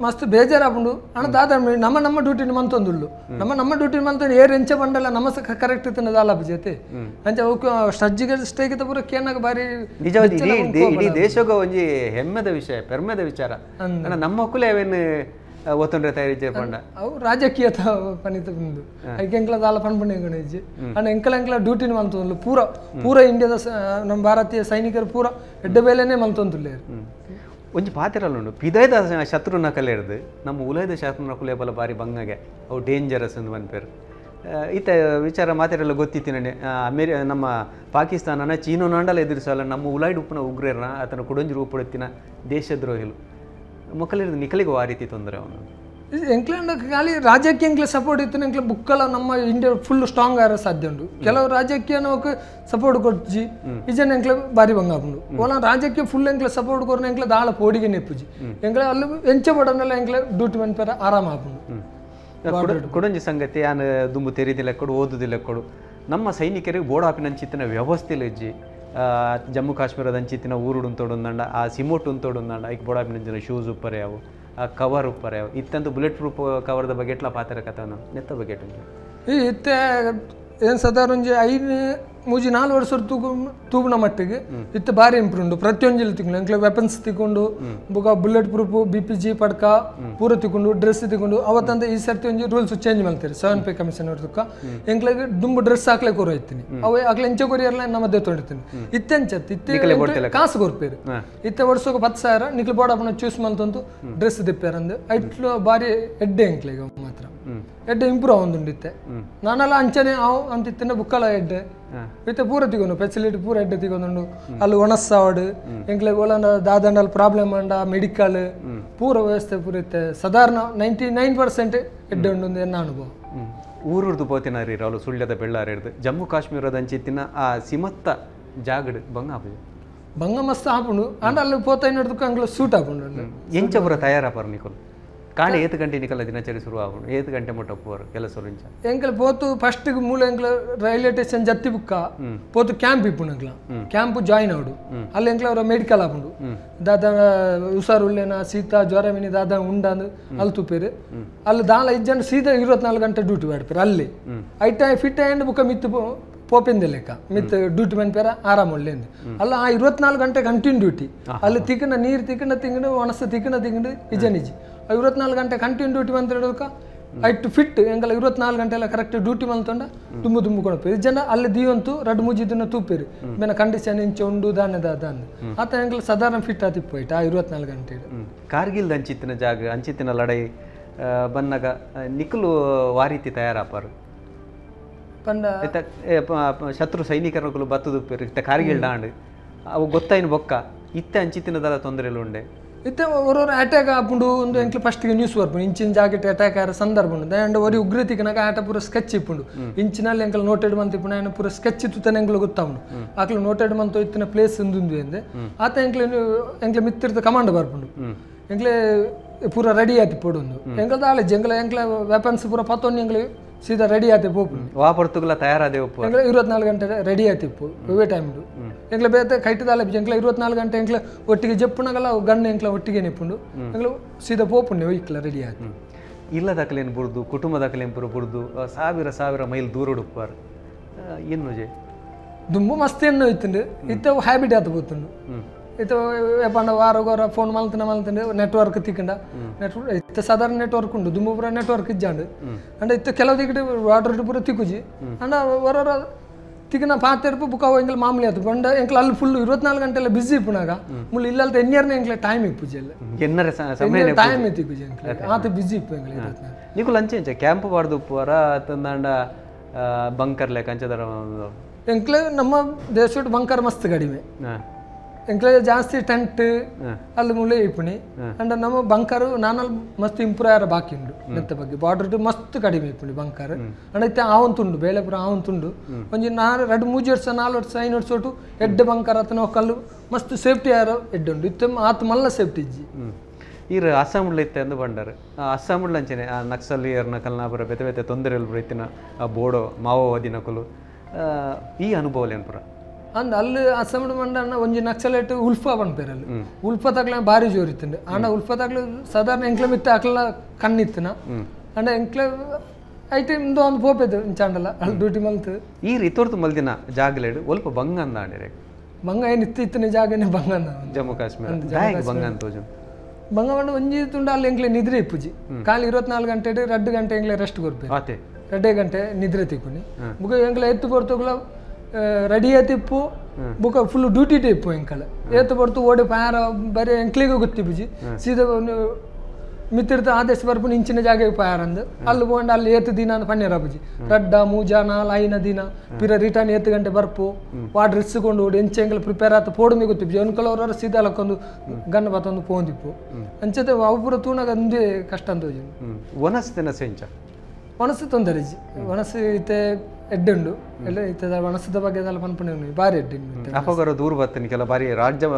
ಮಸ್ತ್ ಬೇಜಾರಾಪುಂಡು ಅಣ್ಣ ದಾದ ನಮ್ಮ ನಮ್ಮ ಡ್ಯೂಟಿ ಮಂತೊಂದುಲ್ಲು ನಮ್ಮ ನಮ್ಮ ಡ್ಯೂಟಿ ಮಂತೊಂದು ಏರ್ ಎಂಚ ಬಂಡಲ್ಲ ನಮ್ಮ ಕರೆಕ್ಟ್ ಇತ್ತಿನ ದಾಲ ಜೊತೆ ಅಂಚ ಸರ್ಜಿಕಲ್ ಸ್ಟ್ರೈಕ್ ಪೂರ ಕೇನಾಗ ಬಾರಿ ನಿಜವಾದ ಇಡೀ ದೇಶಗ ಒಂಜಿ ಹೆಮ್ಮೆದ ವಿಷಯ ಪೆರ್ಮೆದ ವಿಚಾರ ನಮ್ಮ ಕುಲೆ ಅವೇನು ಒತ್ತೊಂಡ್ರೆ ತಯಾರಿ ಪಂಡ ಅವು ರಾಜಕೀಯ ಪನಿತ ಬಂದು ಐಕೆ ಎಂಕ್ಲ ದಾಲ ಪನ್ಪಣೆ ಗಣೇಜಿ ಅಂಡ್ ಎಂಕಲ ಎಂಕ್ಲ ಡ್ಯೂಟಿನ ಮಂತೊಂದು ಪೂರ ಪೂರ ಇಂಡಿಯಾದ ನಮ್ಮ ಭಾರತೀಯ ಸೈನಿಕರು ಪೂರ ಎಡ್ಡ ಬೇಲೆನೇ ಮಂತೊಂದುಲ್ಲೇರು ಒಂಜಿ ಪಾತಿರಲ್ಲ ಉಂಡು ಪಿದೈದ ಶತ್ರುನ ಕಲೆರ್ದು ನಮ್ಮ ಉಲೈದ ಶತ್ರುನ ಕುಲೆ ಬಲ ಬಾರಿ ಬಂಗಗೆ ಅವು ಡೇಂಜರಸ್ ಅಂತ ಪನ್ಪೇರು ಈತ ವಿಚಾರ ಮಾತಿರಲ್ಲ ಗೊತ್ತಿತ್ತಿನ ಅಮೇರಿ ನಮ್ಮ ಪಾಕಿಸ್ತಾನನ ಚೀನೋನಾಂಡಲ ಎದುರಿಸಲ್ಲ ನಮ್ಮ ಉಲಾಯ್ಡ್ ಉಪ್ಪುನ ಉಗ್ರರ್ನ ಆತನ ಕುಡೊಂಜಿ ರೂಪುಡುತ್ತಿನ ದೇಶದ್ರೋಹಿಲು ಮಕ್ಕಳಿರ್ದು ನಿಕಲಿಗೆ ಆ ರೀತಿ ತೊಂದರೆ ಅವನು ಎಂಕ್ಲೆಂಡ್ ಖಾಲಿ ರಾಜಕೀಯ ಎಂಕ್ಲೆ ಸಪೋರ್ಟ್ ಇತ್ತು ಎಂಕ್ಲೆ ಬುಕ್ಕಲ ನಮ್ಮ India full strong ಆಗ ಸಾಧ್ಯ ಉಂಟು ಕೆಲವು ರಾಜಕೀಯ ನಮಕ್ ಸಪೋರ್ಟ್ ಕೊಡ್ಜಿ ಇಜನ ಎಂಕ್ಲೆ ಬಾರಿ ಬಂಗ ಆಪುಂಡು ಓಲ ರಾಜಕೀಯ ಫುಲ್ ಎಂಕ್ಲೆ ಸಪೋರ್ಟ್ ಕೊರ್ನ ಎಂಕ್ಲೆ ದಾಳ ಪೋಡಿಗೆ ನೆಪ್ಪುಜಿ ಎಂಕ್ಲೆ ಅಲ್ಲಿ ಎಂಚ ಬಡನೆಲ್ಲ ಎಂಕ್ಲೆ ಡ್ಯೂಟಿ ಮನ್ಪೆರ ಆರಾಮ ಆಪುಂಡು ಕೊಡೊಂಜಿ ಸಂಗತಿ ಯಾನ್ ದುಂಬು ತೆರಿದಿಲ್ಲ ಕೊಡು ಓದುದಿಲ್ಲ ಕೊಡು ನಮ್ಮ ಸೈನಿಕರಿಗೆ ಬೋಡಾಪಿನಂಚಿತ್ತಿನ ವ್ಯವಸ್ಥೆ ಇಜ್ಜಿ ಜಮ್ಮು ಕಾಶ್ಮೀರದ ಅಂಚಿತ್ತಿನ ಊರುಡು ತೋಡುಂದಂಡ ಆ ಸಿಮೋಟು ತೋಡುಂದಂಡ ಐಕ್ ಬೋಡಾಪಿನಂಚಿನ ಶೂಸ್ ಉಪ್ಪರೆ ಅವು ಆ ಕವರ್ ಉಪ್ಪರೆ ಅವು ಇತ್ತಂತೂ ಬುಲೆಟ್ ಪ್ರೂಫ್ ಕವರ್ದ ಬಗ್ಗೆ ಎಟ್ಲ ಪಾತ್ರ ಕಥನ ನೆತ್ತ ಬಗ್ಗೆ ಈ ಇತ್ತೆ ಏನು ಸಾಧಾರಣ ಒಂಜಿ 5 3 4 ವರ್ಷ ತೂಗುನ ಮಟ್ಟಿಗೆ ಇತ್ತೆ ಬಾರಿ ಇಂಪ್ರೂವ್ ಉಂಡು ಪ್ರತಿಯೊಂಜಿ ತಿಂಗಳು ಎಂಕ್ಲೆ ವೆಪನ್ಸ್ ತಿಕ್ಕೊಂಡು ಬೊಕ bullet proof BPG ಪಡ್ಕ ಪೂರ ತಿಕ್ಕೊಂಡು ಡ್ರೆಸ್ ತಿಕ್ಕೊಂಡು ಅವತ್ತಂತ ಈ ಸರ್ತಿ ಒಂಜಿ ರೂಲ್ಸ್ ಚೇಂಜ್ ಮಾಡ್ತಾರೆ 7 ಪೇ ಕಮಿಷನ್ ಅವ್ರದಕ್ಕ ಎಂಕ್ಲೆಗ್ ದುಂಬು ಡ್ರೆಸ್ ಹಾಕ್ಲೆ ಕೊರ ಇತ್ತೀನಿ ಅವು ಅಕ್ಲೆ ಎಂಚ ಕೊರಿಯರ್ಲ ನಮ್ಮ ತೊಂಡಿರ್ತೀನಿ ಇತ್ತೆಂಚತ್ ಇತ್ತೆ ಕಾಸು ಕೊರ್ಪೇರು ಇತ್ತೆ ವರ್ಷಕ್ಕೆ 10,000 ನಿಕ್ಲು ಬೋಡಪ್ಪನ ಚೂಸ್ ಮಂತಂತು ಡ್ರೆಸ್ ದಿಪ್ಪೇರ್ ಅಂದು ಐಟ್ಲು ಬಾರಿ ಎಡ್ಡೆ ಎಂಕ್ಲೆಗ್ ಮಾತ್ರ ಎಡ್ಡೆ ಇಂಪ್ರೂವ್ ಆವೊಂದುಂಡು ಇತ್ತೆ ನಾನೆಲ್ಲ ಅಂಚನೆ ಅವು ಅಂತ ಇತ್ತಿನ ಬುಕ್ಕಲ ಎಡ್ಡೆ ಇತ್ತೆ ಪೂರ ತಿಗೊಂಡು ಫೆಸಿಲಿಟಿ ಪೂರ ಎಡ್ಡೆ ತಿಗೊಂಡು ಅಲ್ಲಿ ಒಣಸಾವಡು ಎಂಕ್ಲೆ ಒಲನ ದಾದಂಡಲ್ಲಿ ಪ್ರಾಬ್ಲಮ್ ಅಂಡ ಮೆಡಿಕಲ್ ಪೂರ ವ್ಯವಸ್ಥೆ ಪೂರ ಇತ್ತೆ ಸಾಧಾರಣ 99% ಎಡ್ಡೆ ಉಂಡು ಎನ್ನ ಅನುಭವ ಊರುರ್ದು ಪೋತಿನಾರಿ ರಾಲು ಸುಳ್ಯದ ಬೆಳ್ಳಾರಿರ್ದು ಜಮ್ಮು ಕಾಶ್ಮೀರದ ಅಂಚಿತ್ತಿನ ಆ ಸಿಮತ್ತ ಜಾಗಡ್ ಬಂಗ ಆಪುಜಿ ಬಂಗ ಮಸ್ತ್ ಆಪುಂಡು ಅಂಡ ಅಲ್ಲಿ ಪೋತ ಇನ್ನೊಡ್ದಕ್ಕೆ ಅಂಗ್ಲ ಸೂಟ್ ಆಪುಂಡು ಎಂಚ ಪೂರ ತಯಾರಾಪರ್ ನಿಕೊಲ್ ಕಾಣೆ ಏತು ಗಂಟೆ ನಿಕಲ ದಿನಚರಿ ಶುರು ಆಗುಂಡು ಏತು ಗಂಟೆ ಮುಟ್ಟ ಪೋರು ಕೆಲಸ ಇಂಚ ಎಂಕಲ್ ಪೋತು ಫಸ್ಟ್ ಮೂಲ ಎಂಕ್ಲ ರೈಲ್ವೆ ಸ್ಟೇಷನ್ ಜತ್ತಿ ಬುಕ್ಕ ಪೋತು ಕ್ಯಾಂಪ್ ಇಪ್ಪುಂಡು ಎಂಕ್ಲ ಕ್ಯಾಂಪ್ ಜಾಯಿನ್ ಆವಡು ಅಲ್ಲಿ ಎಂಕ್ಲ ಅವರ ಮೆಡಿಕಲ್ ಆಪುಂಡು ದಾದ ಹುಷಾರು ಉಳ್ಳೇನ ಶೀತ ಜ್ವರ ಮಿನಿ ದಾದ ಉಂಡಂದು ಅಲ್ಲಿ ತುಪ್ಪೇರು ಅಲ್ಲಿ ದಾಲ ಇಜ್ಜಂಡು ಸೀದಾ 24 ಗಂಟೆ ಡ್ಯೂಟಿ ಮಾಡ್ಪೇರು ಅಲ್ಲಿ ಐಟ ಫಿಟ್ ಆ್ಯಂಡ್ ಬುಕ್ಕ ಮಿತ್ತು ಪೋಪಿಂದ ಲೆಕ್ಕ ಮಿತ್ ಡ್ಯೂಟಿ ಮನ್ಪೇರ ಆರಾಮ ಒಳ್ಳೆಂದು ಅಲ್ಲ ಆ 24 ಗಂಟೆ ಕಂಟಿನ್ಯೂ ಡ್ಯೂಟಿ ಅಲ್ಲಿ ತಿಕ್ಕಣ ನೀರು ತಿಕ್ಕಣ ತಿಂಗಡು ಒಣಸ ತಿಕ್ಕಣ ತಿಂಗಡು ಇಜ ನಿಜ 24 ಗಂಟೆ ಕಂಟಿನ್ಯೂ ಡ್ಯೂಟಿ ಬಂತ ಐಟ್ ಫಿಟ್ ಎಂಕಲ 24 ಗಂಟೆ ಎಲ್ಲ ಕರೆಕ್ಟ್ ಡ್ಯೂಟಿ ಮಂತೊಂಡ ತುಂಬು ತುಂಬು ಕೊಡಪೇರು ಜನ ಅಲ್ಲಿ ದಿಯಂತು ರಡ್ಡು ಮೂಜಿ ದಿನ ತೂಪೇರು ಬೇನ ಕಂಡೀಷನ್ ಇಂಚ ಉಂಡು ದಾನೆ ದಾದ ಆತ ಎಂಕಲ ಸಾಧಾರಣ ಫಿಟ್ ಆತಿಪ್ಪು ಐಟ್ ಆ 24 ಗಂಟೆ ಕಾರ್ಗಿಲ್ ಅಂಚಿತ್ತಿನ ಜಾಗ ಅಂಚಿತ್ತಿನ ಲಡೈ ಬನ್ನಗ ನಿಕುಲು ವಾರೀತಿ ತಯಾರಾಪಾರು ಪಂಡ ಶತ್ರು ಸೈನಿಕರುಗಳು ಬತ್ತುದುಪ್ಪೇರು ಇತ್ತ ಕಾರ್ಗಿಲ್ ದಾಂಡ್ ಅವು ಗೊತ್ತಾಯಿನ ಬೊಕ್ಕ ಇತ್ತೆ ಅಂಚಿತ್ತಿನದಲ್ಲ ತೊಂದರೆ ಉಂಡೆ ಇತ್ತೆ ಒರೋರು ಅಟ್ಯಾಕ್ ಆಪುಂಡು ಒಂದು ಎಂಕ್ಲೆ ಫಸ್ಟ್ಗೆ ನ್ಯೂಸ್ ಬರ್ಪುಂಡು ಇಂಚಿನ ಜಾಕೆಟ್ ಅಟ್ಯಾಕ್ ಆರ ಸಂದರ್ಭ ಉಂಡು ಆ್ಯಂಡ್ ಒರಿ ಉಗ್ರತಿಕನಾಗ ಆಟ ಪೂರ ಸ್ಕೆಚ್ ಇಪ್ಪುಂಡು ಇಂಚಿನಲ್ಲಿ ಎಂಕಲ್ ನೋಟೆಡ್ ಮಂತ್ ಇಪ್ಪುಂಡು ಆಯ್ನ ಪೂರ ಸ್ಕೆಚ್ ಇತ್ತುತ್ತಾನೆ ಎಂಕ್ಲೆ ಗೊತ್ತಾವುಂಡು ಆಕ್ಲೆ ನೋಟೆಡ್ ಮಂತ್ ಇತ್ತಿನ ಪ್ಲೇಸ್ ಉಂದುಂದು ಎಂದೆ ಆತ ಎಂಕ್ಲೆ ಎಂಕ್ಲೆ ಮಿತ್ತಿರ್ತ ಕಮಾಂಡ್ ಬರ್ಪುಂಡು ಎಂಕ್ಲೆ ಪೂರ ರೆಡಿ ಆತಿ ಪೊಡುಂದು ಎಂಕಲ್ ದಾಲೆ ಎಂಕ್ಲೆ ಎಂಕ್ಲೆ ವೆಪನ್ಸ್ ಪೂರ ಪತ್ತೊಂದು ಎಂಕ್ಲೆ ಸೀದಾ ರೆಡಿ ಆತಿ ಪೋಪುಂಡು ವಾಪರ್ತುಗಳ ತಯಾರಾದೆ ಎಂಕ್ಲೆ 24 ಗಂಟೆ ರೆಡಿ ಆತಿಪ್ಪು ಇವೇ ಟೈಮ್ ಎಂಕ್ಲೆ ಬೇತೆ ಕೈಟದಾಲೆ ಎಂಕ್ಲೆ 24 ಗಂಟೆ ಎಂಕ್ಲೆ ಒಟ್ಟಿಗೆ ಜಪ್ಪುನಗಲ್ಲ ಗಣ್ಣು ಎಂಕ್ಲೆ ಒಟ್ಟಿಗೆ ನಿಪ್ಪುಂಡು ಎಂಕ್ಲೆ ಸೀದಾ ಪೋಪುಂಡು ಒಯ್ಕ್ಲ ರೆಡಿ ಆತಿ ಇಲ್ಲ ದಾಖಲೇನು ಬುರ್ದು ಕುಟುಂಬ ದಾಖಲೇನು ಪುರ ಬುರ್ದು ಸಾವಿರ ಸಾವಿರ ಮೈಲ್ ದೂರ ಉಡುಪಾರು ಏನು ದುಂಬು ಮಸ್ತ್ ಎಣ್ಣೆ ಹೋಯ್ತುಂಡು ಇತ್ತ ಹ್ಯಾಬಿಟ್ ಆತ ಪೋತುಂಡು ಇತ್ತ ಪಂಡ ವಾರ ಗೋರ ಫೋನ್ ಮಲ್ತನ ಮಲ್ತಂಡು ನೆಟ್ವರ್ಕ್ ತಿಕ್ಕಂಡ ನೆಟ್ವರ್ಕ್ ಇತ್ತ ಸಾಧಾರಣ ನೆಟ್ವರ್ಕ್ ಉಂಡು ದುಂಬು ಪೂರ ನೆಟ್ವರ್ಕ್ ಇಜ್ಜಾಂಡು ಅಂಡ ಇತ್ತ ಕೆಲವು ದಿಕ್ಕಡೆ ವಾಟರ್ ಪೂರ ತಿಕ್ಕುಜಿ ಅಂಡ ಹೊರ ತಿಕ್ಕನ ಪಾತೆರ್ಪು ಬುಕ್ಕ ಎಂಕಲ್ ಮಾಮೂಲಿ ಆತು ಪಂಡ ಎಂಕಲ್ ಅಲ್ಲಿ ಫುಲ್ 24 ಗಂಟೆ ಎಲ್ಲ ಬಿಸಿ ಇಪ್ಪುನಾಗ ಮುಳ್ಳು ಇಲ್ಲಲ್ತ ಎನ್ನಿಯರ್ನ ಎಂಕ್ಲೆ ಟೈಮ್ ಇಪ್ಪುಜಿ ಎಲ್ಲ ಎನ್ನರೆ ಟೈಮ್ ತಿಕ್ಕುಜಿ ಎಂಕ್ಲೆ ಆತ ಬಿಸಿ ಇಪ್ಪು ಎಂಕ್ಲೆ 24 ನಿಕುಲ್ ಅಂಚೆ ಅಂಚೆ ಕ್ಯಾಂಪ್ ಬಾರ್ದು ಉಪ್ಪುವಾರ ತಂದಾಂಡ ಬಂಕರ್ ಲೆಕ್ಕ ಅಂಚದರ ಎಂಕ್ಲೆ ನಮ್ಮ ದೇಶಡ್ ಬಂಕರ್ ಮಸ್ತ್ ಕಡಿಮೆ ಎಂಕ್ಲೆ ಜಾಸ್ತಿ ಟೆಂಟ್ ಅಲ್ಲಿ ಮುಳ್ಳೆ ಇಪ್ಪುಣಿ ಅಂಡ್ ನಮ್ಮ ಬಂಕರ್ ನಾನಲ್ಲಿ ಮಸ್ತ್ ಇಂಪ್ರೂವ್ ಆರ ಬಾಕಿ ಉಂಡು ನೆತ್ತ ಬಗ್ಗೆ ಬಾರ್ಡರ್ ಮಸ್ತ್ ಕಡಿಮೆ ಇಪ್ಪುಣಿ ಬಂಕರ್ ಅಂಡ್ ಇತ್ತೆ ಆವಂತುಂಡು ಬೇಳೆಪುರ ಆವಂತುಂಡು ಒಂಜಿ ನಾಲ್ 2 3 ವರ್ಷ 4 ವರ್ಷ 5 ವರ್ಷ ಒಟ್ಟು ಎಡ್ಡೆ ಬಂಕರ್ ಆತನ ಕಲ್ಲು ಮಸ್ತ್ ಸೇಫ್ಟಿ ಆರ ಎಡ್ಡೆ ಉಂಡು ಇತ್ತೆ ಆತ ಮಲ್ಲ ಸೇಫ್ಟಿ ಇಜ್ಜಿ. ಈರು ಅಸ್ಸಾಂಡ್ಲ ಇತ್ತೆ ಅಂದು ಬಂಡರು ಅಸ್ಸಾಂಡ್ಲ ಅಂಚನೆ ಆ ನಕ್ಸಲಿಯರ್ನ ಕಲ್ನಾಪುರ ಬೇತೆ ಬೇತೆ ತೊಂದರೆలు ಬೈತಿನ ಆ ಬೋಡೋ ಮಾವೋವಾದಿನಕುಲು ಈ ಅನುಭವ ಏನ್ಪುರ ಅಂದ್ ಅಲ್ಲಿ ಅಸ್ಸಾಂಡ್ ಮಂಡಣ್ಣ ಒಂಜಿ ನಕ್ಸಲೇಟ್ ಉಲ್ಫಾ ಪನ್ಪೇರಲ್ಲಿ ಉಲ್ಫಾ ತಗ್ಲ ಭಾರಿ ಜೋರು ಇತ್ತಂಡೆ ಆಂಡ ಉಲ್ಫಾ ತಗ್ಲ ಸಾಧಾರಣ ಎಂಕ್ಲ ಮಿತ್ತ ಅಕ್ಲ ಕಣ್ಣಿತ್ತನ ಅಂಡ ಎಂಕ್ಲ ಐಟ್ ಇಂದು ಒಂದು ಪೋಪೆದು ಇಂಚಾಂಡಲ್ಲ ಅಲ್ಲಿ ಡ್ಯೂಟಿ ಮಲ್ತು ಈ ರಿತೋರ್ತು ಮಲ್ದಿನ ಜಾಗಲೇಡು ಒಲ್ಪ ಬಂಗ ಅಂದಾಂಡೆ ಬಂಗ ಏನು ಇತ್ತು ಇತ್ತನೆ ಜಾಗನೇ ಬಂಗ ಅಂದ ಜಮ್ಮು ಕಾಶ್ಮೀರ ದಾಯಕ್ ಬಂಗ ಅಂತ ತೋಜು ಬಂಗ ಬಂಡ ಒಂಜಿ ತುಂಡ ಅಲ್ಲಿ ಎಂಕ್ಲೆ ನಿದ್ರೆ ಇಪ್ಪುಜಿ ಖಾಲಿ 24 ಗಂಟೆ 2 ಗಂಟೆ ಎಂಕ್ಲೆ ರೆಸ್ಟ್ ಕೊರ್ಪೆ ಆತೆ 2 ಗಂಟೆ ನಿದ್ರೆ ತಿಕ್ಕುನಿ ಬುಕ ಎಂಕ್ಲೆ ಎತ್ತು ಪೊರ್ತುಗ್ಲ ರೆಡಿ ಆತಿಪ್ಪು ಬುಕ ಫುಲ್ ಡ್ಯೂಟಿ ಇಪ್ಪು ಎಂಕಲ ಏತು ಪೊರ್ತು ಓಡಿ ಪಾರ ಬರೀ ಎಂಕ್ಲಿಗೂ ಗೊತ್ತಿಪ್ಪುಜಿ ಸೀದಾ ಮಿತ್ತಿರ್ತ ಆದೇಶ ಬರ್ಪುನ ಇಂಚಿನ ಜಾಗೆಗೆ ಪಾರ ಅಂದು ಅಲ್ಲಿ ಪೋಂಡ ಅಲ್ಲಿ ಏತು ದಿನ ಅಂದ್ ಪನ್ನೇರ ಅಪ್ಪುಜಿ ರಡ್ಡ ಮೂಜ ನಾಲ್ ಐನ ದಿನ ಪಿರ ರಿಟರ್ನ್ ಏತು ಗಂಟೆ ಬರ್ಪು ವಾ ಡ್ರೆಸ್ ಕೊಂಡು ಓಡಿ ಎಂಚ ಎಂಕಲ್ ಪ್ರಿಪೇರ್ ಆತ ಪೋಡುಂದಿ ಗೊತ್ತಿಪ್ಪುಜಿ ಅನ್ಕಲವ್ರ ಸೀದಾ ಲಕ್ಕೊಂದು ಗನ್ನ ಬತ್ತೊಂದು ಪೋಂದಿಪ್ಪು ಅಂಚತೆ ಅವು ಪೂರ ತೂನಾಗ ಅಂದೇ ಕಷ್ಟ ಅಂತ ಹೋಜಿ ವನಸ್ತಿನ ಸೆಂಚ ಒಣಸು ತೊಂದರೆ ಇಜ್ಜಿ ಒಣಸು ಇತ್ತೆ ಎಡ್ಡೆ ಉಂಡು ಎಲ್ಲ ಇತ್ತದ ಒಣಸದ ಬಗ್ಗೆ ಅದೆಲ್ಲ ಪನ್ಪುಣೆ ಭಾರಿ ಎಡ್ಡೆ ಉಂಡು ಅಪಗರ ದೂರ ಬರ್ತೇನೆ ಕೆಲ ಬಾರಿ ರಾಜ್ಯ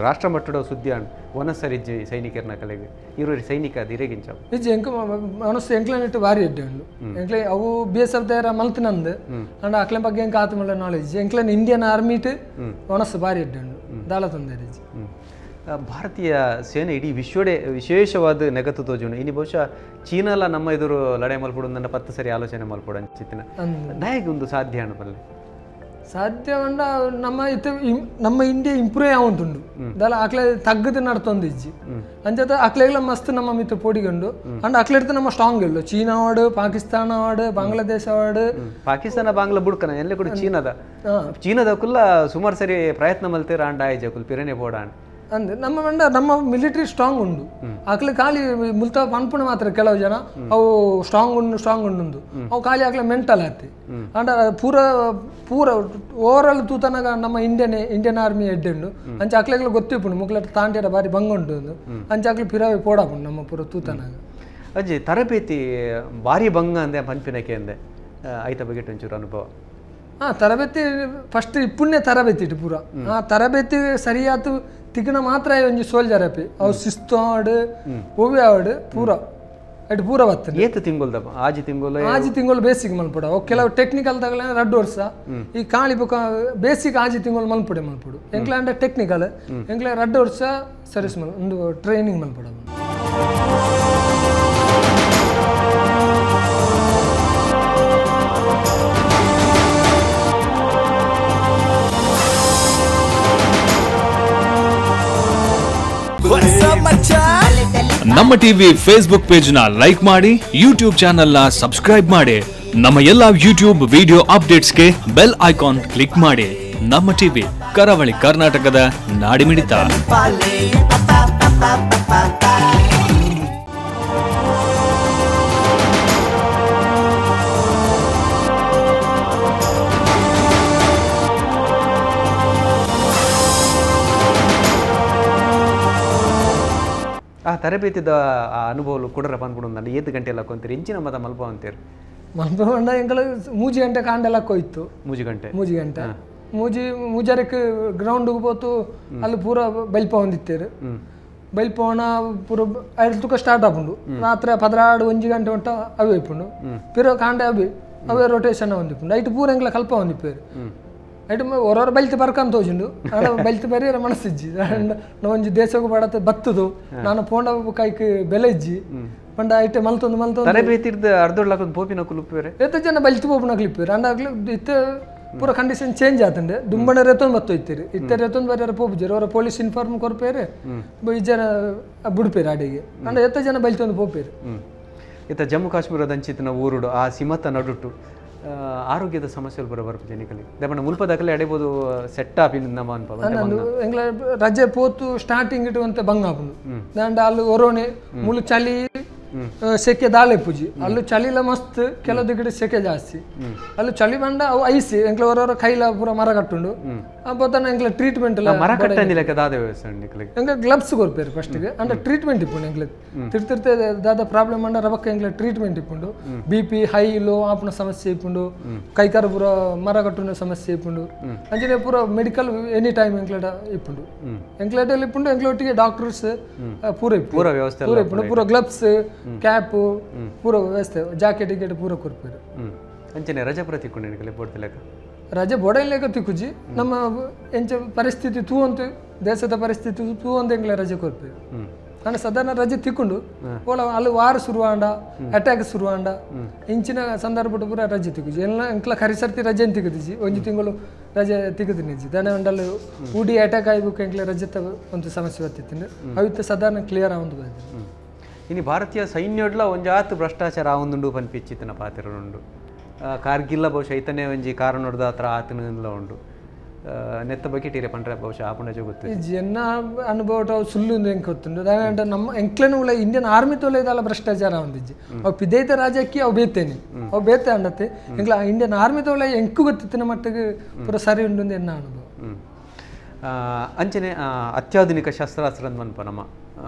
ರಾಷ್ಟ್ರ ಮಟ್ಟದ ಸುದ್ದಿ ಅಂಡ್ ವನಸರಿಜ್ಜಿ ಸೈನಿಕರನ ಕಲೆಗೆ ಇವರು ಸೈನಿಕ ದಿರೆಗಿಂಚ ಇಜ್ಜಿ ಎಂಕ ಒಣಸು ಎಂಕ್ಲನಿಟ್ಟು ಭಾರಿ ಎಡ್ಡೆ ಉಂಡು ಎಂಕ್ಲೆ ಅವು B S F ತಯಾರ ಮಲ್ತಿನಂದು ಅಂಡ್ ಅಕ್ಲೆ ಬಗ್ಗೆ ಎಂಕ ಆತ ಮಲ್ಲ ನಾಲೆಜ್ ಎಂಕ್ಲನ್ ಇಂಡಿಯನ್ ಆರ್ಮಿಟ್ ಒಣಸು ಭಾರಿ ಎಡ್ಡೆ ಉಂಡು ದಾಲ ತೊಂದರೆ ಇಜ್ಜಿ. ಭಾರತೀಯ ಸೇನೆ ಇಡೀ ವಿಶ್ವಡೆ ವಿಶೇಷವಾದ ನೆಗತ್ತು ತೋಜುಂಡು ಇನಿ ಬಹುಶಃ ಚೀನಾಲ ನಮ್ಮ ಎದುರು ಲಡಾಯಿ ಮಲ್ಪಡು ನನ್ನ 10 ಸರಿ ಆಲೋಚನೆ ಮಲ್ಪಡು ಅಂಚಿತ್ತಿನ ದಾಯಗ ಒಂದು ಸಾಧ್ಯ ಅನ್ಪಲ್ಲೆ ಸಾಧ್ಯ ಅಂಡ ನಮ್ಮ ಇತ್ತೆ ನಮ್ಮ ಇಂಡಿಯಾ ಇಂಪ್ರೂವ್ ಆವಂತುಂಡು ದಾಲ ಅಕ್ಲೆ ತಗ್ಗದ ನಡ್ತೊಂದು ಇಜ್ಜಿ ಅಂಚತ ಅಕ್ಲೆಗ್ಲ ಮಸ್ತ್ ನಮ್ಮ ಮಿತ್ತ ಪೋಡಿಗಂಡು ಅಂಡ್ ಅಕ್ಲೆಡ್ತ ನಮ್ಮ ಸ್ಟ್ರಾಂಗ್ ಇಲ್ಲ ಚೀನಾ ವಾಡು ಪಾಕಿಸ್ತಾನ ವಾಡು ಬಾಂಗ್ಲಾದೇಶ ವಾಡು ಪಾಕಿಸ್ತಾನ ಬಾಂಗ್ಲಾ ಬುಡ್ಕನ ಎಲ್ಲ ಕೂಡ ಚೀನಾದ ಚೀನಾದ ಕುಲ್ಲ ಸುಮಾರು ಸರಿ ಪ್ರಯತ್ನ ಮಲ್ತೇರ ಅಂಡ್ ಆಯ್ಜ ಕುಲ್ ಪಿರನೆ ಬೋಡ ಅಂದ್ ನಮ್ಮ ಮಂಡ ನಮ್ಮ ಮಿಲಿಟರಿ ಸ್ಟ್ರಾಂಗ್ ಉಂಡು ಅಕ್ಲೆ ಖಾಲಿ ಮುಲ್ತ ಪನ್ಪುಣ ಮಾತ್ರ ಕೆಲವು ಜನ ಅವು ಸ್ಟ್ರಾಂಗ್ ಉಂಡು ಸ್ಟ್ರಾಂಗ್ ಉಂಡು ಅವು ಖಾಲಿ ಅಕ್ಲೆ ಮೆಂಟಲ್ ಆತಿ ಅಂಡ ಪೂರ ಪೂರ ಓವರ್ ಆಲ್ ತೂತನಾಗ ನಮ್ಮ ಇಂಡಿಯನ್ ಆರ್ಮಿ ಎಡ್ಡೆ ಉಂಡು ಅಂಚ ಅಕ್ಲೆಗ್ಲ ಗೊತ್ತಿಪ್ಪುಂಡು ಮುಕ್ಲ ತಾಂಟಿಯರ ಬಾರಿ ಬಂಗ ಉಂಡು ಅಂಚ ಅಕ್ಲೆ ಪಿರಾವಿ ಪೋಡಾಪುಂಡು ನಮ್ಮ ಪೂರ ತೂತನಾಗ. ಅಜ್ಜಿ ತರಬೇತಿ ಭಾರಿ ಬಂಗ ಅಂದೆ ಪನ್ಪಿನಕೆ ಅಂದೆ ಐತ ಬಗ್ಗೆ ಒಂಚೂರು ಅನುಭವ. ಹಾಂ ತರಬೇತಿ ಫಸ್ಟ್ ಇಪ್ಪುಣ್ಯ ತರಬೇತಿ ಇಟ್ಟು ಪೂರ ಆ ತರಬೇತಿ ಸರಿಯಾತು ತಿಕ್ಕಣ ಮಾತ್ರ ಒಂಜಿ ಸೋಲ್ಜರ್ ಅಪ್ಪಿ ಅವು ಶಿಸ್ತು ಆಡು ಒವ್ವೆ ಆಡು ಪೂರ ಅಟ್ ಪೂರ ಬರ್ತದೆ. ಏತು ತಿಂಗೊಲ್ದಪ್ಪ ಆಜಿ ತಿಂಗಳು ಆಜಿ ತಿಂಗಳು ಬೇಸಿಕ್ ಮಲ್ಪಡ ಅವು ಕೆಲವು ಟೆಕ್ನಿಕಲ್ ತಗಲ 2 ವರ್ಷ ಈ ಕಾಳಿ ಬುಕ್ಕ ಬೇಸಿಕ್ ಆಜಿ ತಿಂಗಳು ಮಲ್ಪಡೆ ಮಲ್ಪಡು ಎಂಕ್ಲ ಅಂಡ ಟೆಕ್ನಿಕಲ್ ಎಂಕ್ಲ 2 ವರ್ಷ ಸರ್ವಿಸ್ ಮಲ್ ಒಂದು ಟ್ರೈನಿಂಗ್ ಮಲ್ಪಡ. ನಮ್ಮ TV Facebook page ನ ಲೈಕ್ ಮಾಡಿ, ಯೂಟ್ಯೂಬ್ ಚಾನೆಲ್ ನ ಸಬ್ಸ್ಕ್ರೈಬ್ ಮಾಡಿ, ನಮ್ಮ ಎಲ್ಲಾ ಯೂಟ್ಯೂಬ್ ವಿಡಿಯೋ ಅಪ್ಡೇಟ್ಸ್ಗೆ bell icon click ಮಾಡಿ. ನಮ್ಮ ಟಿವಿ ಕರಾವಳಿ ಕರ್ನಾಟಕದ ನಾಡಿಮಿಡಿತ. ಆ ತರಬೇತಿದ ಆ ಅನುಭವ ಕೊಡರ ಬಂದ್ಬಿಡು ನಾನು 8 ಗಂಟೆ ಎಲ್ಲ ಕೊಂತೀರಿ ಇಂಚಿನ ಮತ ಮಲ್ಪ ಅಂತೀರಿ ಮಲ್ಪ ಬಂಡ ಎಂಕಲ 3 ಗಂಟೆ ಕಾಂಡೆಲ್ಲ ಕೊಯ್ತು 3 ಗಂಟೆ 3 ಗಂಟೆ ಮೂಜಿ ಮೂಜರಕ್ಕೆ ಗ್ರೌಂಡ್ಗೆ ಪೋತು ಅಲ್ಲಿ ಪೂರ ಬೈಲ್ಪ ಹೊಂದಿತ್ತೇರು ಬೈಲ್ಪೋಣ ಪೂರ ಐದು ತುಕ ಸ್ಟಾರ್ಟ್ ಆಪುಂಡು ರಾತ್ರಿ 12 1 ಗಂಟೆ ಉಂಟ ಅವೇ ಇಪ್ಪುಂಡು ಪಿರ ಕಾಂಡೆ ಅವೇ ಅವೇ ರೊಟೇಷನ್ ಹೊಂದಿಪ್ಪುಂಡು ಐಟ್ ಪೂರ ಎಂಕಲ ಕಲ್ಪ ಹೊಂದಿಪ್ಪೇರು ಐಟ್ ಹೊರವರ ಬೈಲ್ತಿ ಬರ್ಕಂತ ತೋಜುಂಡು ಆಡ ಬೈಲ್ತಿ ಬರೀರ ಮನಸ್ಸಿಜ್ಜಿ ನಾವು ಒಂಜಿ ದೇಶಕ್ಕೆ ಬಡತ ಬತ್ತದು ನಾನು ಪೋಂಡ ಕೈಕ್ ಬೆಲೆ ಇಜ್ಜಿ ಪಂಡ ಐಟೆ ಮಲ್ತೊಂದು ಮಲ್ತೊಂದು ತರಬೇತಿ ಅರ್ಧೊಡ್ಲಾಕೊಂದು ಪೋಪಿನ ಕುಲುಪ್ಪೇರೆ ಏತ ಜನ ಬೈಲ್ತಿ ಪೋಪಿನ ಕ್ಲಿಪ್ಪೇರು ಅಂಡಾಗ್ಲು ಇತ್ತೆ ಪೂರ ಕಂಡೀಷನ್ ಚೇಂಜ್ ಆತಂಡೆ ದುಂಬಣ ರೇತೊಂದು ಬತ್ತು ಇತ್ತೀರಿ ಇತ್ತೆ ರೇತೊಂದು ಬರ್ಯಾರ ಪೋಪುಜರು ಅವರ ಪೊಲೀಸ್ ಇನ್ಫಾರ್ಮ್ ಕೊರ್ಪೇರೆ ಈ ಜನ ಬುಡ್ಪೇರು ಅಡಿಗೆ ಅಂಡ ಎತ್ತ ಜನ ಬೈಲ್ತೊಂದು ಪೋಪೇರು ಇತ್ತ ಜಮ್ಮು ಕಾಶ್ಮೀರದ ಅಂಚಿತ್ತಿನ ಊರುಡು ಆ ಸಿಮತ ನಡುಟು ಆರೋಗ್ಯದ ಸಮಸ್ಯೆಗಳು ಬರೋ ಬರ್ಪು ಜನಕಲಿ ದಪ್ಪಣ ಮುಲ್ಪ ದಾಖಲೆ ಅಡೆಬೋದು ಸೆಟ್ ಆಪ್ ನಮ್ಮ ಅನ್ಪ ಎಂಗ್ಲ ರಜೆ ಪೋತು ಸ್ಟಾರ್ಟಿಂಗ್ ಇಟ್ಟು ಅಂತ ಬಂಗ ಆಪುಂಡು ದಾಂಡ ಅಲ್ಲಿ ಒರೋಣೆ ಮುಳು ಚಳಿ ಸೆಕೆ ದಾಳೆ ಪೂಜಿ ಅಲ್ಲೂ ಚಳಿಲ ಮಸ್ತ್ ಕೆಲವು ದಿಕ್ಕಡೆ ಸೆಕೆ ಜಾಸ್ತಿ ಅಲ್ಲಿ ಚಳಿ ಬಂಡ ಅವು ಐಸ್ ಎಂಕ್ಲ ಹೊರ ಕೈಲ ಪೂರ ಮರ ಕಟ್ಟುಂಡು ಪೋತಾನ ಎಂಕ್ಲ ಟ್ರೀಟ್ಮೆಂಟ್ ಮರ ಕಟ್ಟಂದಿಲ್ಲ ದಾದ ವ್ಯವಸ್ಥೆ ನಿಕ್ಲೆಗ್ ಎಂಕ್ಲ ಗ್ಲವ್ಸ್ ಕೊರ್ಪೇರು ಫಸ್ಟ್ಗೆ ಅಂದ್ರೆ ಟ್ರೀಟ್ಮೆಂಟ್ ಇಪ್ಪುಂಡು ಎಂಕ್ಲ ತಿರ್ತಿರ್ತೆ ದಾದ ಪ್ರಾಬ್ಲಮ್ ಅಂಡ ರಬಕ್ಕ ಎಂಕ್ಲ ಟ್ರೀಟ್ಮೆಂಟ್ ಇಪ್ಪುಂಡು B P high low ಆಪುನ ಸಮಸ್ಯೆ ಇಪ್ಪುಂಡು ಕೈಕಾರ ಪೂರ ಮರ ಕಟ್ಟುನ ಸಮಸ್ಯೆ ಇಪ್ಪುಂಡು ಅಂಚನೆ ಪೂರ medical any time ಎಂಕ್ಲಡ ಇಪ್ಪುಂಡು ಎಂಕ್ಲಡಲ್ಲಿ ಇಪ್ಪುಂಡು ಎಂಕ್ಲ ಒಟ್ಟಿಗೆ ಡಾಕ್ಟರ್ಸ್ ಪೂರ ಪೂರ ವ್ಯವಸ್ಥೆ ಪೂರ ಇಪ್ಪುಂಡು ಪೂರ ಗ್ಲವ್ಸ್ ಕ್ಯಾಪ್ ಪೂರ ವ್ಯವಸ್ಥೆ ಜಾಕೆಟ್ ಗಿಕೆಟ್ ಪೂರ ಕೊರ್ಪೇರು. ಅಂಚನೆ ರಜೆ ಪ್ರತಿಕೊಂಡು ನಿಕ್ಲೆ ಬೋಡ್ತಿಲೆಕ ರಜೆ ಬೋಡೈಲೇಕ ತಿಕ್ಕುಜಿ ನಮ್ಮ ಎಂಚ ಪರಿಸ್ಥಿತಿ ತೂವಂತು ದೇಶದ ಪರಿಸ್ಥಿತಿ ತೂವಂತ ಎಂಕ್ಲೆ ರಜೆ ಕೊರ್ಪೇರು. ನಾನು ಸಾಧಾರಣ ರಜೆ ತಿಕ್ಕೊಂಡು ಓಲ ಅಲ್ಲಿ ವಾರ ಶುರುವಾಂಡ ಅಟ್ಯಾಕ್ ಶುರುವಾಂಡ ಇಂಚಿನ ಸಂದರ್ಭ ಪೂರ ರಜೆ ತಿಕ್ಕುಜಿ ಎಲ್ಲ ಎಂಕ್ಲ ಕರಿಸರ್ತಿ ರಜೆ ತಿಕ್ಕುದಿಜಿ ಒಂಜಿ ತಿಂಗಳು ರಜೆ ತಿಕ್ಕುದಿನಿಜಿ ದನ ಉಂಡಲ್ಲಿ ಉಡಿ ಅಟ್ಯಾಕ್ ಆಯ್ಬೇಕು ಎಂಕ್ಲೆ ರಜೆ ಒಂದು ಸಮಸ್ಯೆ ಬರ್ತಿತ್ತು ಅವಿತ್ತು ಸಾಧಾರಣ ಕ್ಲಿಯರ್ ಆವಂದು ಬಂದಿದೆ. ಇನ್ನು ಭಾರತೀಯ ಸೈನ್ಯಡ್ಲ ಒಂಜಾತು ಭ್ರಷ್ಟಾಚಾರ ಆವೊಂದುಂಡು ಪನ್ಪಿಚ್ಚಿತನ ಪಾತಿರುಂಡು ಕಾರ್ಗಿಲ್ಲ ಬಹುಶಃ ಐತನೇ ಒಂಜಿ ಕಾರಣದ ಹತ್ರ ಆತನ ಉಂಡು ನೆತ್ತ ಬಗ್ಗೆ ಟೀರೆ ಪಂಡ್ರೆ ಬಹುಶಃ ಆಪುಂಡ ಗೊತ್ತು ಈ ಜನ ಅನುಭವ ಸುಳ್ಳು ಎಂಕ್ ಗೊತ್ತುಂಡು ದಾನೆ ನಮ್ಮ ಎಂಕ್ಲೆನ ಉಲ್ಲ ಇಂಡಿಯನ್ ಆರ್ಮಿ ತೋಲೆ ಇದಲ್ಲ ಭ್ರಷ್ಟಾಚಾರ ಒಂದಿಜ್ಜಿ ಅವು ಪಿದೈತ ರಾಜಕ್ಕೆ ಅವು ಬೇತೇನೆ ಅವು ಬೇತೆ ಅಂಡತ್ತೆ ಎಂಕ್ಲ ಇಂಡಿಯನ್ ಆರ್ಮಿ ತೋಲೆ ಎಂಕು ಗೊತ್ತಿತ್ತಿನ ಮಟ್ಟಿಗೆ ಪೂರ ಸರಿ ಉಂಡು ಎನ್ನ ಅನುಭವ. ಅಂಚನೆ ಅತ್ಯಾಧುನಿಕ ಶಸ್ತ್ರಾಸ್ತ್ರ ಮನ್ಪ ನಮ್ಮ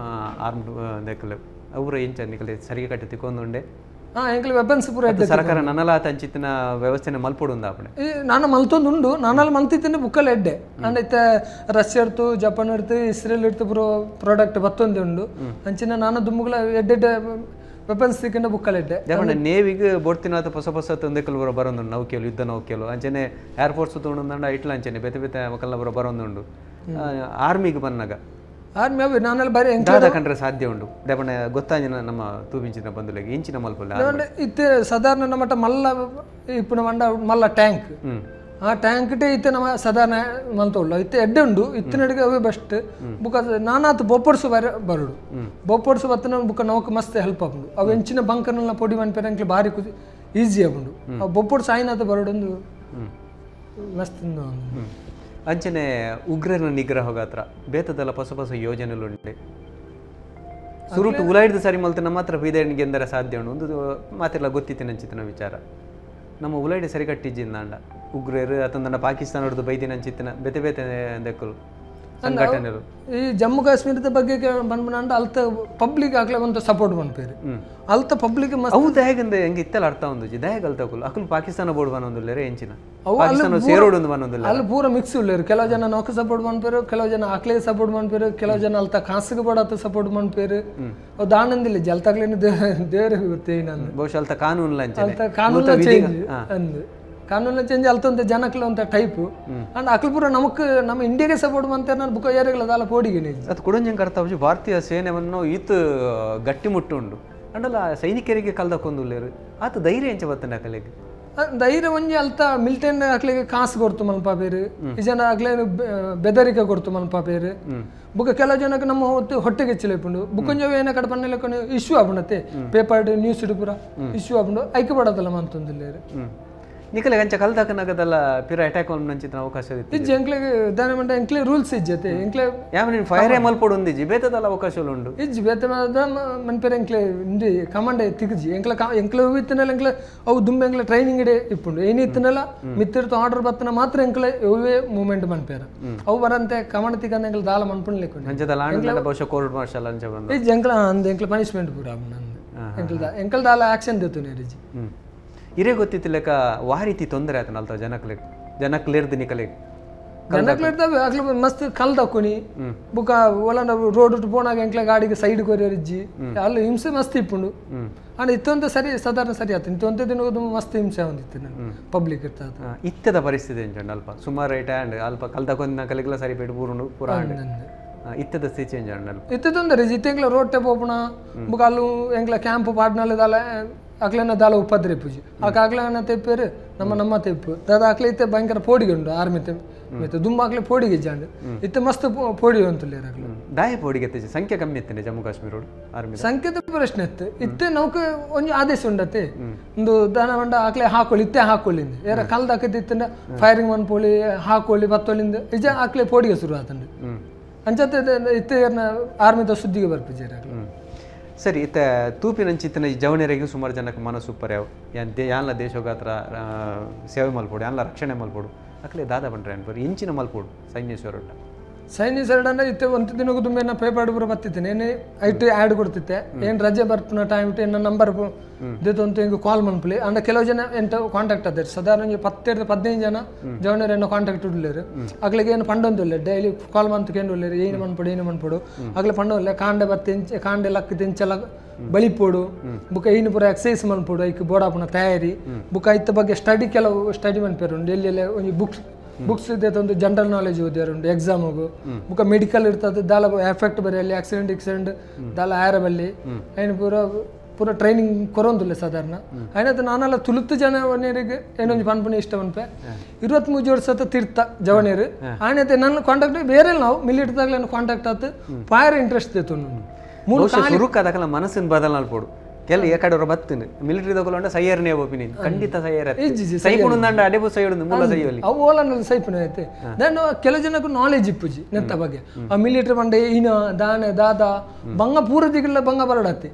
ಆರ್ಮ್ ದೆಕ್ಕಲು ಅವರ ಎಂಚ ನಿಕಲೆ ಸರಿಗೆ ಕಟ್ಟಿ ತಿಕ್ಕೊಂದುಂಡೆ ಎಂಕ್ಲೆ ವೆಪನ್ಸ್ ಪೂರ ಸರ್ಕಾರ ನನಲಾತ ಅಂಚಿತ್ತಿನ ವ್ಯವಸ್ಥೆನ ಮಲ್ಪೊಡು ಉಂದು ಆಪಣೆ ನಾನು ಮಲ್ತೊಂದು ಉಂಡು ನಾನಲ್ಲಿ ಮಲ್ತಿತ್ತಿನ ಬುಕ್ಕಲ್ ಎಡ್ಡೆ ಅಂಡ್ ಇತ್ತೆ ರಷ್ಯಾ ಇರ್ತು ಜಪಾನ್ ಇರ್ತು ಇಸ್ರೇಲ್ ಇರ್ತು ಪೂರ ಪ್ರಾಡಕ್ಟ್ ಬತ್ತೊಂದು ಉಂಡು ಅಂಚಿನ ನಾನು ದುಂಬುಗಳ ಎಡ್ಡೆ ವೆಪನ್ಸ್ ತಿಕ್ಕಿಂಡ ಬುಕ್ಕಲ್ ಎಡ್ಡೆ ಯಾಕಂದ್ರೆ ನೇವಿಗೆ ಬೋಡ್ತಿನಾತ ಹೊಸ ಹೊಸ ತಂದೆಕಲ್ ಬರೋ ಬರೋದುಂಡು ನೌಕೆಲು ಯುದ್ಧ ನೌಕೆಲು ಅಂಚನೆ ಏರ್ ಫೋರ್ಸ್ ತೊಗೊಂಡು ಇಟ್ಲ ಅಂಚನೆ ಬೇತೆ ಬೇತೆ ಮಕ್ಕಳ ಬರೋ ಬರೋದುಂಡು ಆರ್ಮಿಗೆ ಬಂದಾಗ ಆರ್ಮಿ ಅವು ನಾನೆಲ್ಲ ಬಾರಿ ದಾದ ಕಂಡ್ರೆ ಸಾಧ್ಯ ಉಂಡು ದೇಪಣ್ಣ ಗೊತ್ತಾಂಜಿನ ನಮ್ಮ ತೂಬಿಂಚಿನ ಬಂದುಲೆಗೆ ಇಂಚಿನ ಮಲ್ಪಲ್ಲ ಇತ್ತೆ ಸಾಧಾರಣ ನಮ್ಮ ಮಲ್ಲ ಇಪ್ಪುನ ಮಂಡ ಮಲ್ಲ ಟ್ಯಾಂಕ್ ಆ ಟ್ಯಾಂಕ್ ಟೇ ಇತ್ತೆ ನಮ್ಮ ಸಾಧಾರಣ ಮಲ್ತೊಳ್ಳು ಇತ್ತೆ ಎಡ್ಡೆ ಉಂಡು ಇತ್ತಿನಡಿಗೆ ಅವೇ ಬೆಸ್ಟ್ ಬುಕ್ಕ ನಾನಾತು ಬೊಪ್ಪರ್ಸು ಬರೋಡು ಬೊಪ್ಪರ್ಸು ಬತ್ತನ ಬುಕ್ಕ ನೌಕ ಮಸ್ತ್ ಹೆಲ್ಪ್ ಆಪುಂಡು ಅವು ಎಂಚಿನ ಬಂಕರ್ನ ಪೊಡಿ ಮನ್ಪೇರೆ ಎಂಕ್ಲೆ ಭಾರಿ ಈಸಿ ಆಪುಂಡು ಅವು ಬೊಪ್ಪರ್ಸು ಆಯ್ನಾತ ಬರೋಡೊಂದು ಮಸ್ತ್. ಅಂಚನೆ ಉಗ್ರರ ನಿಗ್ರಹ ಗಾತ್ರ ಬೇತದಲ್ಲ ಹೊಸ ಹೊಸ ಯೋಜನೆಗಳುಂಡೆ ಸುರುಟು ಉಲಾಯ್ದು ಸರಿ ಮಲ್ತನ ಮಾತ್ರ ಬೀದೆಣ್ಣಿಗೆ ಎಂದರೆ ಸಾಧ್ಯ ಉಂಡು ಒಂದು ಮಾತೆಲ್ಲ ಗೊತ್ತಿತ್ತಿನ ಅಂಚಿತ್ತಿನ ವಿಚಾರ ನಮ್ಮ ಉಲಾಯ್ಡೆ ಸರಿ ಕಟ್ಟಿಜ್ಜಿಂದಾಂಡ ಉಗ್ರರು ಅತಂದಂಡ ಪಾಕಿಸ್ತಾನ ಹೊಡೆದು ಬೈದಿನ ಅಂಚಿತ್ತಿನ ಬೇತೆ ಬೇತೆ ದೆಕ್ಕಲು ಸಂಘಟನೆಗಳು ಈ ಜಮ್ಮು ಕಾಶ್ಮೀರದ ಬಗ್ಗೆ ಬಂದ್ಬಿಡಂಡ ಅಲ್ತ ಪಬ್ಲಿಕ್ ಆಗ್ಲೇ ಒಂದು ಸಪೋರ್ಟ್ ಬಂದ್ಪೇರು ಅಲ್ತ ಪಬ್ಲಿಕ್ ಅವು ದಯಗಂದ ಹೆಂಗೆ ಇತ್ತಲ್ಲ ಅರ್ಥ ಒಂದು ದಯಗ ಅಲ್ತ ಅಕುಲು ಪಾಕಿಸ್ತಾನ ಬೋರ್ಡ್ ಬನ್ನೊಂದುಲ್ಲೇರೆ ಎಂಚಿನ ಪಾಕಿಸ್ತಾನ ಸೇರೋಡು ಒಂದು ಬನ್ನೊಂದಿಲ್ಲ ಅಲ್ಲಿ ಪೂರ ಮಿಕ್ಸ್ ಉಳ್ಳೇರು ಕೆಲವು ಜನ ನೌಕ ಸಪೋರ್ಟ್ ಮಾಡ್ಪೇರು ಕೆಲವು ಜನ ಆಕ್ಲೆ ಸಪೋರ್ಟ್ ಮಾಡ್ಪೇರು ಕೆಲವು ಜನ ಅಲ್ತ ಕಾಸಿಗೆ ಬೋಡಾತ ಸಪೋರ್ಟ್ ಮಾಡ್ಪೇರು ಅವು ದಾನಂದಿಲ್ಲ ಜಲ್ತಾಗ್ಲೇನು ದೇವರಿಗೆ ಗೊತ್ತೇನಂದು ಬಹುಶಃ ಅಲ್ತ ಕಾನೂನು ಅಲ್ತ ಕಾನೂನು ಚೇಂಜ್ ಅಂದು ಕಾನೂನು ಚೇಂಜ್ ಅಲ್ತಂತ ಜನಕ್ಲ ಅಂತ ಟೈಪು ಅಂಡ್ ಅಕ್ಲು ಪೂರ ನಮಕ್ ನಮ್ಮ ಇಂಡಿಯಾಗೆ ಸಪೋರ್ಟ್ ಮಾಡ್ತಾರೆ ನಾನು ಬುಕ್ಕ ಯಾರಿಗಲ್ಲ ಅದಲ್ಲ ಪೋಡಿಗೆ ಅದು ಕುಡಂಜಂಗೆ ಅರ್ಥ ಭಾರತೀಯ ಸೇನೆಯನ್ನು ಈತ ಗಟ್ಟಿಮುಟ್ಟು ಉಂಡು ಅಂಡಲ್ಲ ಸೈನಿಕರಿಗೆ ಕಲ್ದಕ್ಕೊಂದುಲ್ಲೇರು ಆತ ಧೈರ್ಯ ಎಂಚ ಬತ್ತಂಡ ಅಕಲೆಗೆ ಧೈರ್ಯ ಒಂಜಿ ಅಲ್ತ ಮಿಲಿಟರಿ ಅಕ್ಲಿಗೆ ಕಾಸು ಕೊಡ್ತು ಮಲ್ಪ ಬೇರು ಈ ಜನ ಅಕ್ಲೆ ಬೆದರಿಕೆ ಕೊಡ್ತು ಮಲ್ಪ ಬೇರು ಬುಕ್ಕ ಕೆಲವು ಜನಕ್ಕೆ ನಮ್ಮ ಹೊಟ್ಟೆಗೆ ಹೆಚ್ಚಿಲೆಪುಂಡು ಬುಕ್ಕೊಂಜ ಏನ ಕಡೆ ಪನ್ನೆಲೆಕೊಂಡು ಇಶ್ಯೂ ಆಪುಂಡತ್ತೆ ಪೇಪರ್ ನ್ಯೂಸ್ ಪೂರ ಇಶ್ಯೂ ಆಪುಂಡು ಐಕ್ಯ ಪಡೋದಲ್ಲ ಮಂತೊಂದಿಲ್ಲೇರು ನಿಕಲೆ ಅಂಚ ಕಲ್ದಾಕನಾಗದಲ್ಲ ಪಿರ ಅಟ್ಯಾಕ್ ನಂಚಿನ ಅವಕಾಶ ಇತ್ತು ಇಜ್ಜಿ ಎಂಕ್ಲೆಗ್ ದಾನೆ ಮಂಡ ಎಂಕ್ಲೆ ರೂಲ್ಸ್ ಇಜ್ಜತೆ ಎಂಕ್ಲೆ ಯಾವನಿನ್ ಫೈರ್ ಮಲ್ಪೊಡು ಒಂದಿಜ್ಜಿ ಬೇತದಲ್ಲ ಅವಕಾಶಗಳು ಉಂಡು ಇಜ್ಜಿ ಬೇತ ಮನ್ಪೇರೆ ಎಂಕ್ಲೆ ಇಂದು ಕಮಾಂಡ್ ತಿಕ್ಜಿ ಎಂಕ್ಲ ಎಂಕ್ಲೆ ಇತ್ತನಲ್ಲ ಎಂಕ್ಲೆ ಅವು ದುಂಬೆ ಎಂಕ್ಲೆ ಟ್ರೈನಿಂಗ್ ಇಡೆ ಇಪ್ಪುಂಡು ಏನಿ ಇತ್ತನಲ್ಲ ಮಿತ್ತಿರ್ತು ಆರ್ಡರ್ ಬತ್ತನ ಮಾತ್ರ ಎಂಕ್ಲೆ ಇವೇ ಮೂವ್ಮೆಂಟ್ ಮನ್ಪೇರ ಅವು ಬರಂತೆ ಕಮಾಂಡ್ ತಿಕ್ಕಂದ ಎಂಕ್ಲೆ ದಾಲ ಮನ್ಪುಣ್ಲಿಕ್ಕೆ ಅಂಚದಲ್ಲ ಆಂಡ್ಲ ಬಹುಶಃ ಕೋರ್ಟ್ ಮಾರ್ಷಲ್ ಅಂಚ ಬಂದು ಇಜ್ಜಿ ಎಂಕ್ಲ ಅಂದ್ ಎಂಕ್ಲೆ ಪನಿಷ್ಮೆಂಟ್ ಪೂರ ಎಂಕ್ಲ ಎಂಕ್ಲ ದಾಲ ಆಕ್ಷನ್ ದೇತು ಇಜ್ಜಿ ಇರೇ ಗೊತ್ತಿತ್ತಿಲ್ಲಕ ವಾ ರೀತಿ ತೊಂದರೆ ಆಯ್ತು ನಲ್ತ ಜನಕ್ಲೆಗ್ ಜನಕ್ಲೇರ್ದು ನಿಕಲೆಗ್ ಜನಕ್ಲೇರ್ದಾವೆ ಅಕ್ಲೆ ಮಸ್ತ್ ಕಲ್ದಕ್ಕುನಿ ಬುಕ್ಕ ಒಲನ ರೋಡ್ ಪೋನಾಗ ಎಂಕ್ಲೆ ಗಾಡಿಗೆ ಸೈಡ್ ಕೊರಿಯರಿಜ್ಜಿ ಅಲ್ಲಿ ಹಿಂಸೆ ಮಸ್ತ್ ಇಪ್ಪುಂಡು ಅಂಡ್ ಇತ್ತೊಂದು ಸರಿ ಸಾಧಾರಣ ಸರಿ ಆಯ್ತು ಇತ್ತೊಂದು ದಿನ ಮಸ್ತ್ ಹಿಂಸೆ ಒಂದಿತ್ತು ಪಬ್ಲಿಕ್ ಇರ್ತದೆ ಇತ್ತದ ಪರಿಸ್ಥಿತಿ ಎಂಚಂಡು ಅಲ್ಪ ಸುಮಾರು ಐಟ ಅಂಡ್ ಅಲ್ಪ ಕಲ್ದಕ್ಕೊಂದು ಕಲಿಗೆಲ್ಲ ಸರಿ ಪೇಟು ಪೂರುಂಡು ಪೂರ ಇತ್ತದ ಸ್ಥಿತಿ ಚೇಂಜ್ ಅಂಡ್ ಇತ್ತದೊಂದರೆ ಇತ್ತ ಎಂಕ್ಲೆ ರೋಡ್ ಟೆ ಪೋಪುಣ ಬುಕ್ಕ ಅಲ್ಲೂ ಎಂಕ್ಲೆ ಕ್ಯಾಂಪ್ ಪಾಡ್ನಲ್ಲ ದಾಲ ಅಕ್ಲೆನ ದಾಲ ಉಪದ್ರ ಪೂಜೆ ಆಕ ಅಕ್ಲೆನ ತೆಪ್ಪೇರು ನಮ್ಮ ನಮ್ಮ ತೆಪ್ಪು ದಾದ ಅಕ್ಲೆ ಇತ್ತೆ ಭಯಂಕರ ಪೋಡಿಗೆ ಉಂಡು ಆರ್ಮಿ ಮತ್ತೆ ದುಂಬ ಅಕ್ಲೆ ಪೋಡಿಗೆ ಜಾಂಡು ಇತ್ತೆ ಮಸ್ತ್ ಪೋಡಿ ಅಂತುಲ್ಲೇರು ಅಕ್ಲೆ ದಾಯ ಪೋಡಿಗೆ ಸಂಖ್ಯೆ ಕಮ್ಮಿ ಇತ್ತೇನೆ ಜಮ್ಮು ಕಾಶ್ಮೀರ ಆರ್ಮಿ ಸಂಖ್ಯೆದ ಪ್ರಶ್ನೆ ಇತ್ತು ಇತ್ತೆ ನೌಕ ಒಂಜಿ ಆದೇಶ ಉಂಡತ್ತೆ ಒಂದು ದಾನ ಮಂಡ ಅಕ್ಲೆ ಹಾಕೊಳ್ಳಿ ಇತ್ತೆ ಹಾಕೊಳ್ಳಿಂದ ಯಾರ ಕಲ್ದಾಕತ್ತೆ ಇತ್ತಂಡ ಫೈರಿಂಗ್ ಮನ್ಪೋಳಿ ಹಾಕೊಳ್ಳಿ ಬತ್ತೊಲಿಂದ ಇಜ ಅಕ್ಲೆ ಪೋಡಿಗೆ ಶುರು ಆತಂಡು ಅಂಚತ್ತೆ ಇತ್ತೆ ಆರ್ಮಿದ ಸುದ್ದಿಗೆ ಬರ್ಪಿಜೇರು ಅಕ್ಲೆ. ಸರಿ ಇತ್ತ ತೂಪಿನಂಚಿತ್ತಿನ ಜವನೆರೆಗೂ ಸುಮಾರು ಜನಕ್ಕೆ ಮನಸ್ಸು ಪರ್ಯಾವ ಯಾನ್ ಯಾನ್ಲ ದೇಶಗಾತ್ರ ಸೇವೆ ಮಲ್ಪೋಡು ಯಾನ್ಲ ರಕ್ಷಣೆ ಮಲ್ಪೋಡು ಅಕ್ಲೆ ದಾದ ಬಂಡ್ರೆ ಅನ್ಪರು ಇಂಚಿನ ಮಲ್ಪೋಡು ಸೈನ್ಯ ಸೇರೋಟ ಸೈನ್ಯ ಸೇರಡಂದ್ರೆ ಇತ್ತೆ ಒಂದು ದಿನಕ್ಕೂ ತುಂಬ ಏನ ಪೇಪರ್ ಪೂರ ಬತ್ತಿತ್ತೇನೆ ಏನೇ ಐಟ್ ಆ್ಯಡ್ ಕೊಡ್ತಿತ್ತೆ ಏನು ರಜೆ ಬರ್ಪುನ ಟೈಮ್ ಇಟ್ಟು ಏನ ನಂಬರ್ ಅಂತ ಹಿಂಗೆ ಕಾಲ್ ಮನ್ಪುಲಿ ಅಂಡ ಕೆಲವು ಜನ ಎಂತ ಕಾಂಟ್ಯಾಕ್ಟ್ ಅದೇ ಸಾಧಾರಣ ಒಂಜಿ 10 15 ಜನ ಜವನರು ಏನೋ ಕಾಂಟ್ಯಾಕ್ಟ್ ಉಡ್ಲೇರು ಅಗ್ಲಿಗೆ ಏನು ಪಂಡೊಂದಿಲ್ಲ ಡೈಲಿ ಕಾಲ್ ಮಂತ್ ಕೇಂದ್ರ ಏನು ಮನ್ಪಡು ಏನು ಮನ್ಪಡು ಅಗ್ಲೆ ಪಂಡೊಂದಿಲ್ಲ ಕಾಂಡೆ ಬತ್ತೆ ಕಾಂಡೆ ಲಕ್ಕ ತೆಂಚಲ ಬಳಿಪೋಡು ಬುಕ್ಕ ಏನು ಪೂರ ಎಕ್ಸಸೈಸ್ ಮನ್ಪೋಡು ಐಕ್ ಬೋಡಾಪುನ ತಯಾರಿ ಬುಕ್ಕ ಐತ ಬಗ್ಗೆ ಸ್ಟಡಿ ಕೆಲವು ಸ್ಟಡಿ ಮನ್ಪೇರು ಉಂಡು ಎಲ್ಲೆಲ್ಲ ಒಂಜಿ ಬುಕ್ಸ್ ಬುಕ್ಸ್ ಇದೆ ಒಂದು ಜನರಲ್ ನಾಲೆಜ್ ಓದಿಯಾರು ಉಂಟು ಎಕ್ಸಾಮ್ಗು ಬುಕ್ಕ ಮೆಡಿಕಲ್ ಇರ್ತದೆ ದಾಲ ಎಫೆಕ್ಟ್ ಬರೆಯಲ್ಲಿ ಆಕ್ಸಿಡೆಂಟ್ ಆಕ್ಸಿಡೆಂಟ್ ದಾಲ ಆಯರ ಬಲ್ಲಿ ಏನು ಪೂರ ಪೂರ ಟ್ರೈನಿಂಗ್ ಕೊರೊಂದಿಲ್ಲ ಸಾಧಾರಣ ಆಯ್ತು ನಾನೆಲ್ಲ ತುಳುತ್ತು ಜನವನಿಯರಿಗೆ ಏನೊಂದು ಪನ್ಪುನ ಇಷ್ಟ ಪನ್ಪೆ 23 ವರ್ಷ ತೀರ್ಥ ಜವನಿಯರು ಆಯ್ತು ನನ್ನ ಕಾಂಟ್ಯಾಕ್ಟ್ ಬೇರೆ ನಾವು ಮಿಲಿಟರಿದಾಗಲೇ ಕಾಂಟ್ಯಾಕ್ಟ್ ಆತು ಫೈರ್ ಇಂಟ್ರೆಸ್ಟ್ ಇತ್ತು ಸುರುಕಾದಕಲ ಮನಸ್ಸಿನ ಬದಲಾಲ್ಪೋಡು ಕೆಲ ಏಕಡೆ ಬತ್ತಿನ ಮಿಲಿಟರಿ ತಗೊಳ್ಳೋಂಡ ಸೈಯರ್ನೇ ಒಪಿನಿಯನ್ ಖಂಡಿತ ಸೈಯರ್ ಸೈಪುಣಂದಾಂಡ ಅಡೆಬು ಸೈಯುಡು ಮೂಲ ಸೈಯಲಿ ಅವು ಓಲನ ಸೈಪುಣ ಐತೆ then ಕೆಲವು ಜನಕ್ಕೂ ನಾಲೆಜ್ ಇಪ್ಪುಜಿ ನೆತ್ತ ಬಗ್ಗೆ ಆ ಮಿಲಿಟರಿ ಬಂಡೆ ಈನ ದಾನೆ ದಾದಾ ಬಂಗ ಪೂರ ದಿಗಿಲ್ಲ ಬಂಗ ಬರಡತ್ತೆ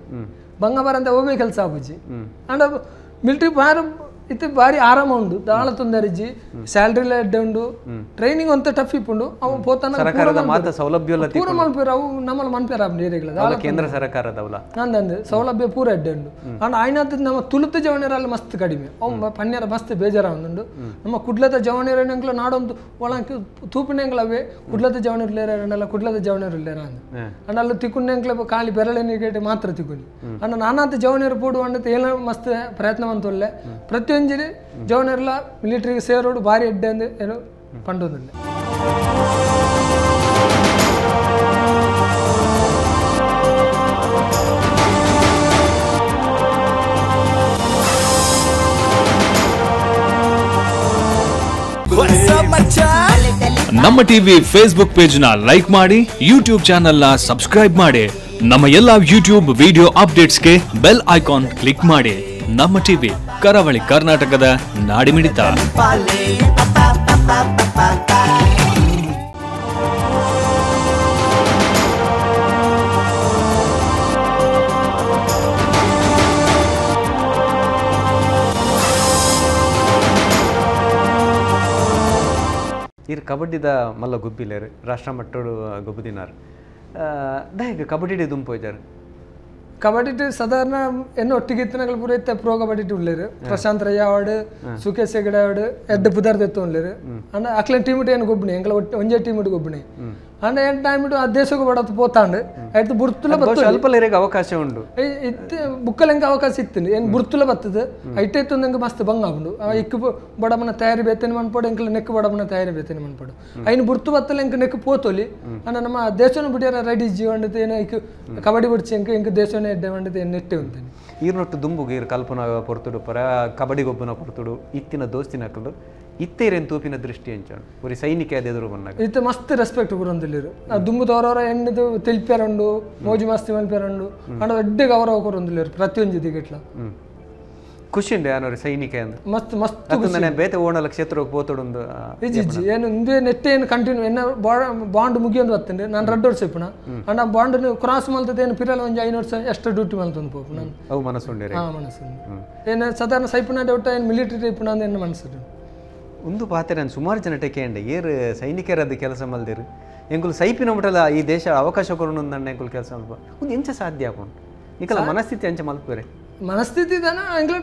ಬಂಗ ಬರಂತ ಒಬ್ಬೇ ಕೆಲಸ ಆಪುಜಿ ಅಂಡ ಮಿಲಿಟರಿ ಬಾರ ಇತ್ತು ಭಾರಿ ಆರಾಮ ಉಂಡು ದಾಳ ತೊಂದರೆಜಿ ಸ್ಯಾಲ್ರಿ ಎಡ್ಡೆ ಉಂಡು ಟ್ರೈನಿಂಗ್ ಅಂತ ಟಫ್ ಇಪ್ಪುಂಡು ಅವು ಪೋತಾನ ಸರ್ಕಾರದ ಮಾತ ಸೌಲಭ್ಯ ಪೂರ ಮನ್ಪೇರು ಅವು ನಮ್ಮಲ್ಲಿ ಮನ್ಪೇರ ಏರಿಯಾಗಳ ಕೇಂದ್ರ ಸರ್ಕಾರದವಲ್ಲ ನಂದಂದು ಸೌಲಭ್ಯ ಪೂರ ಎಡ್ಡೆ ಉಂಡು ಅಂಡ್ ಆಯ್ನಾದ ನಮ್ಮ ತುಳುತ ಜವನಿಯರಲ್ಲಿ ಮಸ್ತ್ ಕಡಿಮೆ ಅವು ಪನ್ಯರ ಮಸ್ತ್ ಬೇಜಾರ ಉಂಡು ನಮ್ಮ ಕುಡ್ಲದ ಜವನಿಯರೆಂಗ್ಲ ನಾಡೊಂದು ಒಳಕ್ಕೆ ತೂಪಿನೆಂಗ್ಲವೇ ಕುಡ್ಲದ ಜವನಿಯರ್ಲೇರಲ್ಲ ಕುಡ್ಲದ ಜವನಿಯರ್ಲೇರ ಅಂದ್ ಅಂಡ್ ಅಲ್ಲಿ ತಿಕ್ಕುಂಡೆಂಗ್ಲ ಖಾಲಿ ಬೆರಳೆನಿಗೆ ಮಾತ್ರ ತಿಕ್ಕುನಿ ಅಂಡ್ ನಾನಾತ ಜವನಿಯರು ಪೋಡು ಅಂಡತ ಏನೋ ಮಸ್ತ್ ಪ್ರಯತ್ನ ಮಂತೊಲ್ಲೆ ಪ್ರತಿಯೊಂದು ಜವನರೆಲ್ಲ ಮಿಲಿಟರಿಗೆ ಸೇರೋಡು ಭಾರಿ ಎಡ್ಡೆ ಅಂದು ಏನು ಪಂಡೊಂದುಂಡೆ. ನಮ್ಮ TV Facebook page ನ ಲೈಕ್ ಮಾಡಿ, ಯೂಟ್ಯೂಬ್ ಚಾನೆಲ್ ನ ಸಬ್ಸ್ಕ್ರೈಬ್ ಮಾಡಿ, ನಮ್ಮ ಎಲ್ಲ ಯೂಟ್ಯೂಬ್ ವಿಡಿಯೋ ಅಪ್ಡೇಟ್ಸ್ಗೆ bell icon click ಮಾಡಿ. ನಮ್ಮ ಟಿವಿ ಕರಾವಳಿ ಕರ್ನಾಟಕದ ನಾಡಿಮಿಡಿತ. ಇರ್ ಕಬಡ್ಡಿದ ಮಲ್ಲ ಗುಬ್ಬಿಲೇರು ರಾಷ್ಟ್ರ ಮಟ್ಟೋಡು ಗೊಬ್ಬುದಿನಾರು ದಯಗೆ ಕಬಡ್ಡಿ ದುಂಪೋಯ್ತಾರೆ. ಕಬಡ್ಡಿ ಸಾಧಾರಣ ಎನ್ನು ಒಟ್ಟಿಗೆ ಇತ್ತನಗಳು ಪೂರ ಇತ್ತೆ ಪ್ರೋ ಕಬಡ್ಡಿ ಉಳ್ಳೇರು ಪ್ರಶಾಂತ್ ರಯ್ಯ ಅವಾರ್ಡ್, ಸುಕೇಶ್ ಹೆಗಡೆ ಅವಾರ್ಡ್, ಎಡ್ಡೆ ಪುದರ್ದ ಎತ್ತು ಉಳ್ಳೇರು. ಅಂಡ ಅಕ್ಲೆ ಟೀಮ್ ಏನು ಗೊಬ್ಬಣಿ ಎಂಗಳ ಒಟ್ಟು ಒಂಜೇ ಟೀಮ್ ಇಟ್ಟು ಗೊಬ್ಬಣಿ. ಅಂಡ ಏನು ಟೈಮ್ ಇಟ್ಟು ಆ ದೇಶಕ್ಕೆ ಬಡತ್ತು ಪೋತಾಂಡು ಆಯ್ತು ಬುರ್ತುಲ ಬತ್ತು ಸ್ವಲ್ಪ ಅವಕಾಶ ಉಂಡು ಇತ್ತು ಬುಕ್ಕಲ್ ಹೆಂಗೆ ಅವಕಾಶ ಇತ್ತು ಏನು ಬುರ್ತುಲ ಬರ್ತದೆ ಐಟೆ ಇತ್ತು ಹೆಂಗೆ ಮಸ್ತ್ ಬಂಗ ಆಪುಂಡು ಇಕ್ಕು ಬಡಮನ ತಯಾರಿ ಬೇತೇನೆ ಮನ್ಪೋಡು ಎಂಕಲ ನೆಕ್ಕು ಬಡಮನ ತಯಾರಿ ಬೇತೇನೆ ಮನ್ಪೋಡು ಐನು ಬುರ್ತು ಬತ್ತಲ ಎಂಕ ನೆಕ್ಕು ಪೋತೋಲಿ. ಅಂಡ ನಮ್ಮ ದೇಶನ ಬಿಡಿಯಾರ ರೆಡಿ ಜೀವಂಡತೆ ಏನೋ ಇಕ್ಕು ಕಬಡ್ಡಿ ಬಿಡ್ಸಿ ಎಂಕ ಎಂಕ ದೇಶನೇ ಎಡ್ಡೆ ಮಂಡತೆ ಏನು ನೆಟ್ಟೆ ಉಂಟೇನೆ. ಈರ್ನೊಟ್ಟು ದುಂಬುಗು ಈರು ಕಲ್ಪನ ಪೊರ್ತುಡು ಪರ ಕಬಡ್ಡಿ ಗೊಬ್ಬನ ಪೊರ್ತುಡು ಇತ್ತಿನ ದೋಸ್ತಿನ ಹಾಕೊಂಡು ಇತ್ತೇರೇನು ತೂಪಿನ ದೃಷ್ಟಿ ಅಂಚಾಡು ಒರಿ ಸೈನಿಕ ಎದುರು ಬಂದಾಗ ಇತ್ತೆ ಮಸ್ತ್ ರೆಸ್ಪೆಕ್ಟ್ ಕೊರೊಂದಿಲ್ಲಿರು ದುಂಬುದವರವರ ಎಣ್ಣೆದು ತಿಳಿಪ್ಯಾರುಂಡು ಮೋಜು ಮಸ್ತಿ ಮಲ್ಪ್ಯಾರುಂಡು ಅಂಡ ಎಡ್ಡೆ ಗೌರವ ಕೊರೊಂದಿಲ್ಲಿರು ಪ್ರತಿಯೊಂದು ದಿಗಿಟ್ಲ. ಖುಷಿ ಉಂಡೆ ಯಾನೋರಿ ಸೈನಿಕ ಅಂದ್ರೆ ಮಸ್ತ್ ಮಸ್ತ್ ನಾನು ಬೇತೆ ಓಣಲ ಕ್ಷೇತ್ರಕ್ಕೆ ಪೋತುಡುಂದು ಇಜ್ಜಿ ಏನು ಇಂದೇ ನೆಟ್ಟೆ ಏನು ಕಂಟಿನ್ಯೂ ಎನ್ನ ಬಾಂಡ್ ಮುಗಿಯೊಂದು ಬರ್ತಂಡೆ ನಾನು 2 ವರ್ಷ ಇಪ್ಪಣ ಅಂಡ ಬಾಂಡ್ ಕ್ರಾಸ್ ಮಲ್ತದೆ ಏನು ಪಿರಲ ಒಂಜಿ 5 ವರ್ಷ ಎಷ್ಟು ಡ್ಯೂಟಿ ಮಲ್ತೊಂದು ಪೋಪು ನಾನು ಅವು ಮನಸ್ಸುಂಡೆ. ಹಾಂ ಮನಸ್ಸುಂಡು ಏನು ಸಾಧಾರಣ ಸೈಪುನ ಡೌಟ ಏನು ಮಿಲಿಟರಿ ಇಪ್ಪಣ ಅಂದ ಏನು ಮನಸ್ಸು ಒಂದು ಪಾತ್ರೆ ನಾನು ಸುಮಾರು ಜನ ಟೆಕೆಂಡೆ ಏರು ಸೈನಿಕರದ್ದು ಕೆಲಸ ಮಲ್ದಿರು ಎಂಕುಲು ಸೈಪಿನ ಮಟ್ಟಲ ಈ ದೇಶ ಅವಕಾಶ ಕೊರೊಂದು ನನ್ನ ಎಂಕುಲು ಕೆಲಸ ಮಲ್ಪ ಒಂದು ಎಂಚ ಸಾಧ್ಯ ಆಪುಂಡು ನಿಕಲ ಮನಸ್ಥಿತಿ ಅಂಚ ಮಲ್ಪುರೆ ಮನಸ್ಥಿತಿ ದಾನ ಎಂಕ್ಲ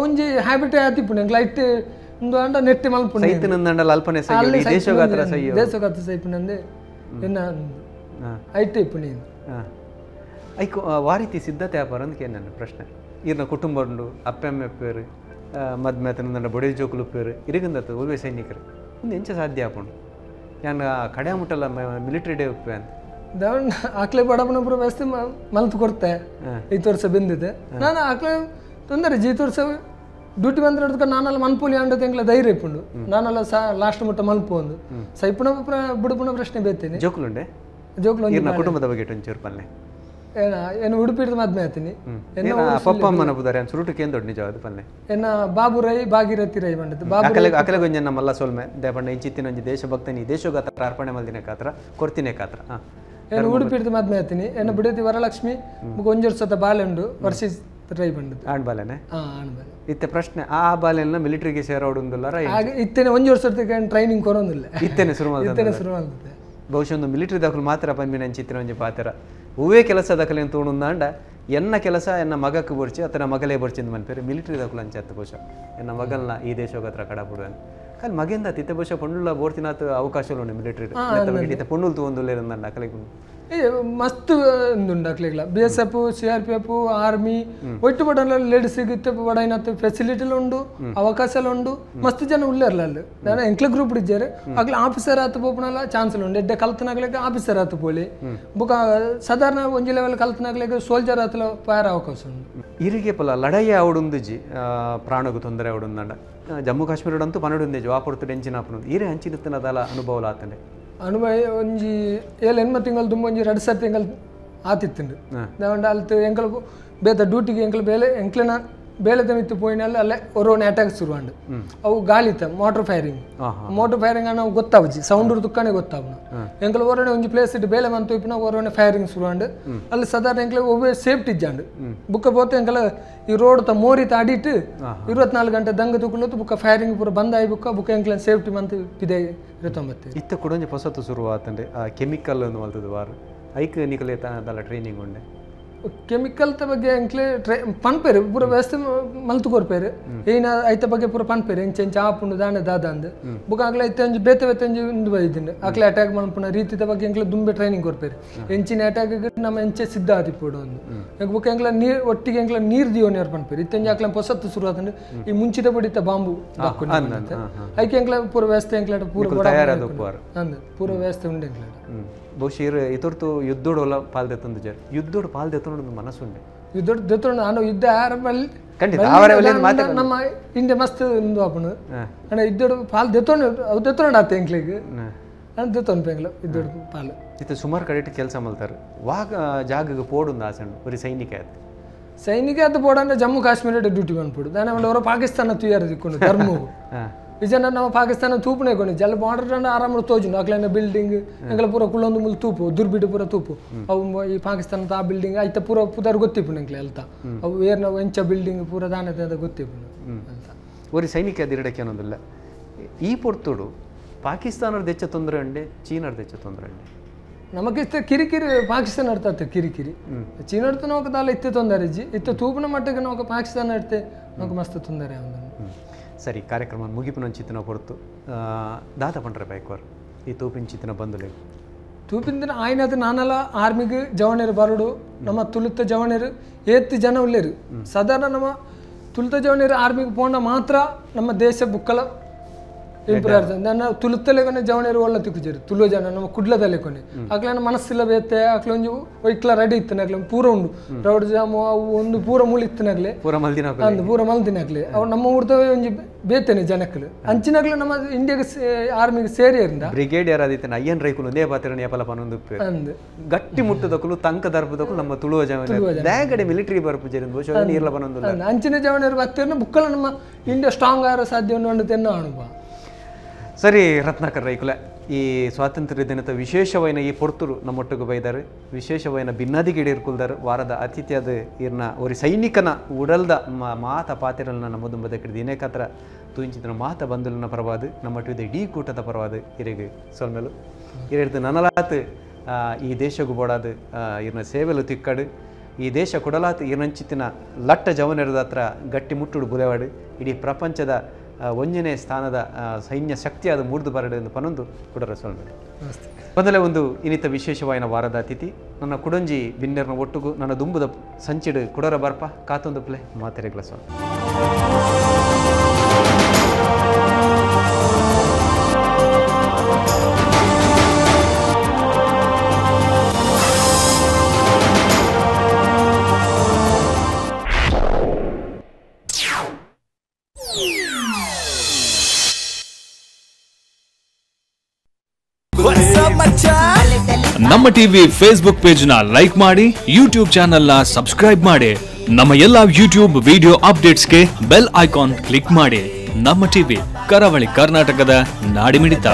ಒಂಜಿ ಹ್ಯಾಬಿಟ್ ಆತಿಪ್ಪುಂಡು ಎಂಕ್ಲ ಐಟ್ ಒಂದು ಅಂಡ ನೆಟ್ಟಿ ಮಲ್ಪುಂಡು ಸೈತಿನಂದಂಡಲ ಅಲ್ಪನೆ ಸೈಯೋ ಈ ದೇಶಗಾತ್ರ ಸೈಯೋ ದೇಶಗಾತ್ರ ಸೈಪಿನಂದೆ ಎನ್ನ ಐಟ್ ಇಪ್ಪುನಿ. ಐಕು ವಾರೀತಿ ಸಿದ್ಧತೆ ಆಪರ ಅಂದ್ ನನ್ನ ಪ್ರಶ್ನೆ ಈರ್ನ ಕುಟುಂಬ ಉಂಡು ಅಪ್ಪೆಮ್ಮೆ ಅಪ್ಪೇರು ಮದ್ಮೆ ನನ್ನ ಬೊಡೆ ಜೋಕುಲು ಉಪ್ಪೇರು ಇರಿಗಂದತ್ತು ಒಬ್ಬೇ ಸೈನಿಕರು ಒಂದು ಎಂಚ ಸಾಧ್ಯ ಆಪುಂಡು ನಾನು ಕಡೆ ಮುಟ್ಟಲ್ಲ ಮಿಲಿಟರಿ ಡೇ ಉಪ್ಪೆ ಅಂತ ದವನ್ ಆಕ್ಲೆ ಬಡಪನ ಪೂರ ವ್ಯವಸ್ಥೆ ಮಲ್ತು ಕೊಡ್ತೆ ಐದು ವರ್ಷ ಬಂದಿದೆ ನಾನು ಆಕ್ಲೆ ತೊಂದರೆ ಜೀತ ವರ್ಷ ಡ್ಯೂಟಿ ಬಂದ್ರೆ ಹಿಡ್ದು ನಾನೆಲ್ಲ ಮನ್ಪುಲಿ ಅಂಡದ ಎಂಗ್ಲ ಧೈರ್ಯ ಇಪ್ಪುಂಡು ನಾನೆಲ್ಲ ಸಾ ಲಾಸ್ಟ್ ಮುಟ್ಟ ಮಲ್ಪು ಒಂದು ಸೈಪುಣ ಬುಡುಪುಣ ಪ್ರಶ್ನೆ ಬೇತೀನಿ ಜೋಕುಲುಂಡೆ ಜೋಕುಲು ಕುಟುಂಬದ ಬಗ್ಗೆ ಒಂಚೂರು ಪಲ್ಲೆ ಏನ ಏನು ಉಡುಪಿಡ್ದು ಮದ್ಮೆ ಆತೀನಿ ಪಪ್ಪ ಅಮ್ಮನ ಬುದಾರೆ ಸುರುಟು ಏನು ದೊಡ್ಡ ನಿಜವಾದ ಪಲ್ಲೆ ಎನ್ನ ಬಾಬು ರೈ ಭಾಗೀರಥಿ ರೈ ಬಂಡದ್ದು ಬಾಬು ಅಕಲೆ ಅಕಲೆ ಗೊಂಜ ನಮ್ಮಲ್ಲ ಸೊಲ್ಮೆ ದೇಪಣ್ಣ ಇಂಚಿತ್ತಿನ ಒಂಜಿ ದೇಶಭಕ್ತನಿ ದೇಶಗಾತ್ರ ಅರ್ಪಣೆ ಮಲ್ದಿನ ಕಾತ್ರ ಕೊರ್ತಿನೇ ಕಾತ್ರ. ಹಾಂ ಏನು ಉಡುಪಿಡ್ದು ಮದ್ಮೆ ಆತೀನಿ ಎನ್ನ ಬಿಡತಿ ವರಲಕ್ಷ್ಮಿ ಬುಕ್ಕ ಒಂಜಿ ವರ್ಷದ ಬಾಲೆ ಉಂಡು ವರ್ಷ ಟ್ರೈ ಬಂದದ್ದು. ಆಣ್ ಬಾಲೆನೆ? ಹಾಂ ಆಣ್ ಬಾಲೆ. ಇತ್ತೆ ಪ್ರಶ್ನೆ ಆ ಬಾಲೆನ ಮಿಲಿಟರಿಗೆ ಸೇರೋಡುಂದುಲ್ಲಾರ? ಹಾಗೆ ಇತ್ತೇನೆ ಒಂಜಿ ವರ್ಷದ ಟ್ರೈನಿಂಗ್ ಕೊರೊಂದಿಲ್ಲ, ಇತ್ತೇನೆ ಶುರು ಮಾಡ್ತಾರೆ, ಇತ್ತೇನೆ ಶುರು ಮಾಡ್ತದೆ. ಬಹುಶಃ ಒಂದು ಮಿಲಿಟರಿ ದಾಖಲು ಮಾತ್ರ ಪನ್ಮಿನ ಅಂಚಿತ್ತಿನ ಒಂಜಿ ಪಾತ್ರ ಹೂವೇ ಕೆಲಸ ದಾಖಲೆ ತೋಣುಂದಾಂಡ ಎನ್ನ ಕೆಲಸ ಎನ್ನ ಮಗಕ್ಕೆ ಬೊರ್ಚಿ ಅಥವಾ ಮಗಲೇ ಬೊರ್ಚಿ ಅಂತ ಮನ್ಪೇರು ಮಿಲಿಟರಿ ದಾಖಲು ಅಂಚತ್ತು ಬಹುಶಃ ಎನ್ನ ಮಗಲ್ನ ಈ ದೇಶಕ್ಕೆ ಹತ್ರ ಕಡಪಡುವನು ಖಾಲಿ ಮಗೇಂದ ತಿತ್ತ ಬಹುಶಃ ಪೊಣ್ಣುಲ ಬೋರ್ತಿನಾತ್ ಅವಕಾಶಗಳು ಉಂಡು ಮಿಲಿಟರಿ ಇತ್ತ ಪೊಣ್ಣುಲ್ ತೂವೊಂದುಲ್ಲೇರಂದಾಂಡ ಅಕಲೆಗ್ ಏ ಮಸ್ತ್ ಉಂಡು ಅಕ್ಲೆಗ್ಲ B S F C R P F army ಒಟ್ಟು ಬಡಲ ಲೇಡೀಸಿಗೆ ಇತ್ತೆ ಬಡೈನತ್ ಫೆಸಿಲಿಟಿಲು ಉಂಡು, ಅವಕಾಶలు ಉಂಡು, ಮಸ್ತ್ ಜನ ಉಲ್ಲೇರ್ಲ ಅಲ್ಲಿ. ನಾನು ಎಂಕ್ಲ ಗ್ರೂಪ್ ಇದ್ದಾರೆ ಅಕ್ಲೆ ಆಫೀಸರ್ ಆತು ಪೋಪುನಲ ಚಾನ್ಸ್ ಉಂಡು. ಎಡ್ಡೆ ಕಲ್ತನಾಗ್ಲಿಕ್ಕೆ ಆಫೀಸರ್ ಆತು ಪೋಲಿ ಬುಕ್ಕ ಸಾಧಾರಣ ಒಂಜಿ ಲೆವೆಲ್ ಕಲ್ತನಾಗ್ಲಿಕ್ಕೆ ಸೋಲ್ಜರ್ ಆತಲ ಪಾರ ಅವಕಾಶ ಉಂಡು. ಇರಿಗೆ ಪಲ ಲಡಾಯಿ ಆವಡುಂದುಜಿ ಪ್ರಾಣಗೂ ತೊಂದರೆ ಆವಡುಂದಂಡ ಜಮ್ಮು ಕಾಶ್ಮೀರಡಂತೂ ಪನ್ನಡುಂದೇಜಿ ವಾಪೊಡ್ತು ಎಂಚಿನ ಆಪುನು ಈರೆ ಅಂಚಿನತ್ತನದಲ ಅನುಭವ ಆತಂಡೆ? ಅನುಭವ ಒಂಜಿ ಏಳು ಎನ್ಮ ತಿಂಗಳು ತುಂಬ ಒಂಜಿ 2 ಸರ್ ತಿಂಗಳು ಆತಿತ್ತುಂಡು. ದಾವಂಡ ಅಲ್ತು ಎಂಕಲ್ ಬೇತ ಡ್ಯೂಟಿಗೆ ಎಂಕಲ್ ಬೇಲೆ ಎಂಕ್ಲೆನ ಬೇಲೆದ ಮಿತ್ತು ಪೋಯಿನಲ್ಲಿ ಅಲ್ಲೇ ಒರೋನೆ ಅಟ್ಯಾಕ್ ಶುರುವಾಂಡು. ಅವು ಗಾಳಿತ motor firing, motor firing ನಾವು ಗೊತ್ತಾವಜಿ ಸೌಂಡ್ ತುಕ್ಕನೆ ಗೊತ್ತಾವನ. ಎಂಕಲ್ ಒರೋನೆ ಒಂಜಿ ಪ್ಲೇಸ್ ಇಟ್ಟು ಬೇಲೆ ಮಂತು ಇಪ್ಪನ ಒರೋನೆ ಫೈರಿಂಗ್ ಶುರುವಾಂಡು. ಅಲ್ಲಿ ಸಾಧಾರಣ ಎಂಕಲ್ ಒಬ್ಬ ಸೇಫ್ಟಿ ಇಜ್ಜಾಂಡು. ಬುಕ್ಕ ಪೋತು ಎಂಕಲ್ ಈ ರೋಡ್ ತ ಮೋರಿತ ಅಡಿಟ್ಟು 24 ಗಂಟೆ ದಂಗ ತುಕ್ಕುಲತ್ತು ಬುಕ್ಕ ಫೈರಿಂಗ್ ಪೂರ ಬಂದಾಯಿ ಬುಕ್ಕ ಬುಕ್ಕ ಎಂಕಲ್ ಸೇಫ್ಟಿ ಮಂತು ಪಿದೆ 29. ಇತ್ತ ಕುಡೊಂಜಿ ಪೊಸತ್ತು ಶುರುವಾತಂಡೆ ಆ ಕೆಮಿಕಲ್ ಒಂದು ಮಲ್ತದ ವಾರ ಐಕ್ ನಿಕಲೆ ತನದಲ್ಲ ಟ್ರೈನಿಂಗ್ ಉಂಡೆ? ಕೆಮಿಕಲ್ ತ ಬಗ್ಗೆ ಎಂಕ್ಲೆ ಟ್ರೈ ಪನ್ಪೇರು ಪೂರ ವ್ಯವಸ್ಥೆ ಮಲ್ತು ಕೊರ್ಪೇರು ಏನ ಐತ ಬಗ್ಗೆ ಪೂರ ಪನ್ಪೇರು ಎಂಚ ಎಂಚ ಆಪುಂಡು ದಾನೆ ದಾದ ಅಂದ್ ಬುಕ್ಕ ಆಗ್ಲೇ ಐತೆ ಒಂಜಿ ಬೇತೆ ಬೇತೆ ಒಂಜಿ ಉಂದು ಬೈದಿಂಡು ಅಕ್ಲೆ ಅಟ್ಯಾಕ್ ಮಲ್ಪುನ ರೀತಿದ ಬಗ್ಗೆ ಎಂಕ್ಲೆ ದುಂಬೆ ಟ್ರೈನಿಂಗ್ ಕೊರ್ಪೇರು. ಎಂಚಿನ ಅಟ್ಯಾಕ್ ನಮ್ಮ ಎಂಚೆ ಸಿದ್ಧ ಆದಿಪ್ಪೋಡು ಒಂದು ಎಂಕ್ ಬುಕ್ಕ ಎಂಕ್ಲ ನೀರು ಒಟ್ಟಿಗೆ ಎಂಕ್ಲ ನೀರು ದಿಯೋನಿಯರ್ ಪನ್ಪೇರು. ಇತ್ತೊಂಜಿ ಅಕ್ಲೆ ಪೊಸತ್ತು ಶುರು ಆತಂಡು ಈ ಮುಂಚಿತ ಬಡಿತ ಬಾಂಬು ದಾಕೊಂಡು ಐಕೆ ಎಂಕ್ಲ ಪೂರ ವ್ಯವಸ್ಥೆ ಎಂಕ್ಲ ಪೂರ ಅಂದ್ ಪೂರ ವ್ಯವಸ್ಥೆ ಉಂಡು ಎಂಕ್ಲ. ಬಹುಶಃ ಇತೊರ್ತು ಯುದ್ಧೋಡೋಲ ಪಾಲ್ ದೆತ್ತೊಂದು ಜರ್ ಯುದ್ಧೋಡು ಪಾಲ್ ದೆತ್ತೊಂಡು ಮನಸ್ಸುಂಡೆ ಯುದ್ಧೋಡು ದೆತ್ತೊಂಡು ನಾನು ಯುದ್ಧ ಆರಂಭಲ್ಲಿ ಖಂಡಿತ ನಮ್ಮ ಇಂಡಿಯಾ ಮಸ್ತ್ ಉಂದು ಆಪುಂಡು ಅಂಡ ಯುದ್ಧೋಡು ಪಾಲ್ ದೆತ್ತೊಂಡು ಅವು ದೆತ್ತೊಂಡು ಆತ ಎಂಕ್ಲೆಗ್ ಅಂದ್ ದೆತ್ತೊಂಡು ಎಂಕ್ಲ ಯುದ್ಧೋಡು ಪಾಲ್. ಇತ್ತ ಸುಮಾರು ಕಡೆ ಕೆಲಸ ಮಲ್ತಾರೆ ವಾಗ ಜಾಗಕ್ಕೆ ಪೋಡುಂದು ಆಸೆ ಉಂಡು ಒರಿ ಸೈನಿಕ ಆಯ್ತು ಸೈನಿಕ ಆಯ್ತು ಪೋಡಂದ್ರೆ ಜಮ್ಮು ಕಾಶ್ಮೀರ ಡ್ಯೂಟಿ ಬಂದ್ಬಿಡು ದಾನೆ ಅವರು ಪಾಕಿಸ್ತಾನ ತುಯಾರ ದಿಕ್ಕೊಂಡು ಧರ್ಮವು ನಿಜ ನಮ್ಮ ಪಾಕಿಸ್ತಾನ ತೂಪುನೇ కొని ಜಲ ಬಾರ್ಡರ್ ಆರಾಮ ತೋಜುಂಡು ಅಕ್ಲೆನ ಬಿಲ್ಡಿಂಗ್ ಎಂಕಲ ಪೂರ ಕುಳ್ಳೊಂದು ಮುಲ್ ತೂಪು ದುರ್ಬಿಡು ಪೂರ ತೂಪು ಅವು ಈ ಪಾಕಿಸ್ತಾನದ ಆ ಬಿಲ್ಡಿಂಗ್ ಐತ ಪೂರ ಪುದರ್ ಗೊತ್ತಿಪ್ಪುಂಡು ಎಂಕ್ಲೆ ಅಲ್ತ ಅವು ಏರ್ನ ಎಂಚ ಬಿಲ್ಡಿಂಗ್ ಪೂರ ದಾನದ ಗೊತ್ತಿಪ್ಪುಂಡು ಅಂತ. ಒರಿ ಸೈನಿಕ ಅದಿರಡಕ್ಕೆ ಅನ್ನೋದಿಲ್ಲ ಈ ಪೊರ್ತುಡು ಪಾಕಿಸ್ತಾನದ ಹೆಚ್ಚ ತೊಂದರೆ ಉಂಡೆ ಚೀನಾದ ಹೆಚ್ಚ ತೊಂದರೆ ಉಂಡೆ? ನಮಗಿಷ್ಟ ಕಿರಿಕಿರಿ ಪಾಕಿಸ್ತಾನ ಅರ್ಥ ಕಿರಿಕಿರಿ ಚೀನಾ ಅರ್ಥ ನಮಕ್ ದಾಲ ಇತ್ತೆ ತೊಂದರೆ ಇಜ್ಜಿ ಇತ್ತೆ ತೂಪಿನ ಮಟ್ಟಕ್ಕೆ ನಮಕ್ ಪಾಕಿಸ್ತಾನ ಅರ್ತೆ ನಮಕ್ ಮಸ್ತ್ ತೊಂದರೆ ಒಂದು. ಸರಿ ಕಾರ್ಯಕ್ರಮ ಮುಗಿಪಿನ ಚಿತ್ತನ ಹೊರತು ದಾತ ಪಂಡ್ರೆ ಬೈಕ್ವರ್ ಈ ತೂಪಿನ ಚಿತ್ತನ ಬಂದುಲೆ ತೂಪಿನ ದಿನ ಆಯ್ನದ ನಾನಲ್ಲ ಆರ್ಮಿಗೆ ಜವಣೇರು ಬರಡು ನಮ್ಮ ತುಳುತ್ತ ಜವಣೇರು ಏತ್ತು ಜನ ಉಳ್ಳೇರು ಸಾಧಾರಣ ನಮ್ಮ ತುಳುತ್ತ ಜವಣೇರು ಆರ್ಮಿಗೆ ಪೋಂಡ ಮಾತ್ರ ನಮ್ಮ ದೇಶ ಬುಕ್ಕಲ ಇಂಪ್ರೂವ್ ಆಗ್ತದೆ. ನನ್ನ ತುಳುತ್ತಲೆ ಜವಣೇರು ಒಳ್ಳೆ ತಿಕ್ಕುಜೇರು ತುಳು ಜನ ನಮ್ಮ ಕುಡ್ಲದಲ್ಲೇ ಕೊನೆ ಅಕ್ಲೆ ಮನಸ್ಸಿಲ್ಲ ಬೇತೆ ಅಕ್ಲೆ ಒಂಜಿ ಒಯ್ಕ್ಲ ರೆಡಿ ಇತ್ತನಾಗ್ಲೆ ಪೂರ ಉಂಡು ರೌಡ್ ಜಾಮು ಅವು ಒಂದು ಪೂರ ಮುಳಿ ಇತ್ತನಾಗ್ಲೆ ಪೂರ ಮಲ್ದಿನ ಅಂದು ಪೂರ ಮಲ್ದಿನಾಗ್ಲೆ ಅವು ನಮ್ಮ ಊರ್ದವೇ ಒಂಜಿ ಬೇತೇನೆ ಜನಕ್ಕಲು ಅಂಚಿನಾಗ್ಲೆ ನಮ್ಮ ಇಂಡಿಯಾಗೆ ಆರ್ಮಿಗೆ ಸೇರಿಯಿಂದ ಬ್ರಿಗೇಡಿಯರ್ ಆದಿತ್ತನ ಅಯ್ಯನ್ ರೈಕುಲು ಒಂದೇ ಪಾತ್ರ ನೇಪಲ ಪನೊಂದು ಅಂದು ಗಟ್ಟಿ ಮುಟ್ಟದಕ್ಕಲು ತಂಕ ದರ್ಪದಕ್ಕಲು ನಮ್ಮ ತುಳುವ ಜವನ ದಾಗಡೆ ಮಿಲಿಟರಿ ಬರ್ಪು ಜೇರಿಂದ ಬಹುಶಃ ನೀರ್ಲ ಪನೊಂದು ಅಂಚಿನ ಜವನರು ಬತ್ತೇನ ಬುಕ್ಕಲ ನಮ್ಮ ಇಂಡಿಯಾ ಸ್ಟ್ರಾಂಗ್ ಆರೋ ಸಾಧ್ಯ ಉಂಡು ತೆನ್ನ ಅನುಭವ. ಸರಿ ರತ್ನಾಕರ್ ರೈಕುಲೆ ಈ ಸ್ವಾತಂತ್ರ್ಯ ದಿನದ ವಿಶೇಷವೈನ ಈ ಪೊರ್ತುರು ನಮ್ಮೊಟ್ಟಿಗೆ ಬೈದಾರೆ ವಿಶೇಷವೈನ ಭಿನ್ನಾದಿಗಿಡಿರ್ಕುಲ್ದಾರೆ ವಾರದ ಅತಿಥಿಯಾದ ಇರ್ನ ಒರಿ ಸೈನಿಕನ ಉಡಲ್ದ ಮಾತ ಪಾತಿರಲ್ನ ನಮ್ಮ ದುಂಬದ ದಿನೇಕತ್ರ ತೂಂಚಿದ ಮಾತ ಬಂದುಲನ ಪರವಾದ ನಮ್ಮಟ್ಟಿದ ಇಡೀ ಕೂಟದ ಪರವಾದ ಇರೆಗೆ ಸೊಲ್ಮೆಲು ಇರೆಡ್ದು ನನಲಾತ್ ಈ ದೇಶಗೂ ಬೋಡಾದ ಇರ್ನ ಸೇವೆಲು ತಿಕ್ಕಡು ಈ ದೇಶ ಕೊಡಲಾತ್ ಇರ್ನಂಚಿತ್ತಿನ ಲಟ್ಟ ಜವನೆರದ ಹತ್ರ ಗಟ್ಟಿ ಮುಟ್ಟುಡು ಬುಲೆವಾಡು ಇಡೀ ಪ್ರಪಂಚದ ಒಂಜನೇ ಸ್ಥಾನದ ಸೈನ್ಯ ಶಕ್ತಿಯಾದ ಮೂರ್ದು ಬರಡು ಎಂದು ಪನೊಂದು ಕುಡರ ಸೊಲ್ಮೆಲು. ಮೊದಲೇ ಒಂದು ಇನ್ನಿತ ವಿಶೇಷವಾಯಿನ ವಾರದ ಅತಿಥಿ ನನ್ನ ಕುಡಂಜಿ ಬಿನ್ನೆರ್ನ ಒಟ್ಟುಗು ನನ್ನ ದುಂಬುದ ಸಂಚಿಡು ಕುಡರ ಬರ್ಪ ಕಾತೊಂದು ಪ್ಲೆ ಮಾತೆರೆಗ್ಲ ಸೊಲ್. ನಮ್ಮ TV Facebook page ನ ಲೈಕ್ ಮಾಡಿ, ಯೂಟ್ಯೂಬ್ ಚಾನೆಲ್ ನ ಸಬ್ಸ್ಕ್ರೈಬ್ ಮಾಡಿ, ನಮ್ಮ ಎಲ್ಲಾ ಯೂಟ್ಯೂಬ್ ವಿಡಿಯೋ ಅಪ್ಡೇಟ್ಸ್ಗೆ bell icon click ಮಾಡಿ. ನಮ್ಮ ಟಿವಿ ಕರಾವಳಿ ಕರ್ನಾಟಕದ ನಾಡಿಮಿಡಿತ.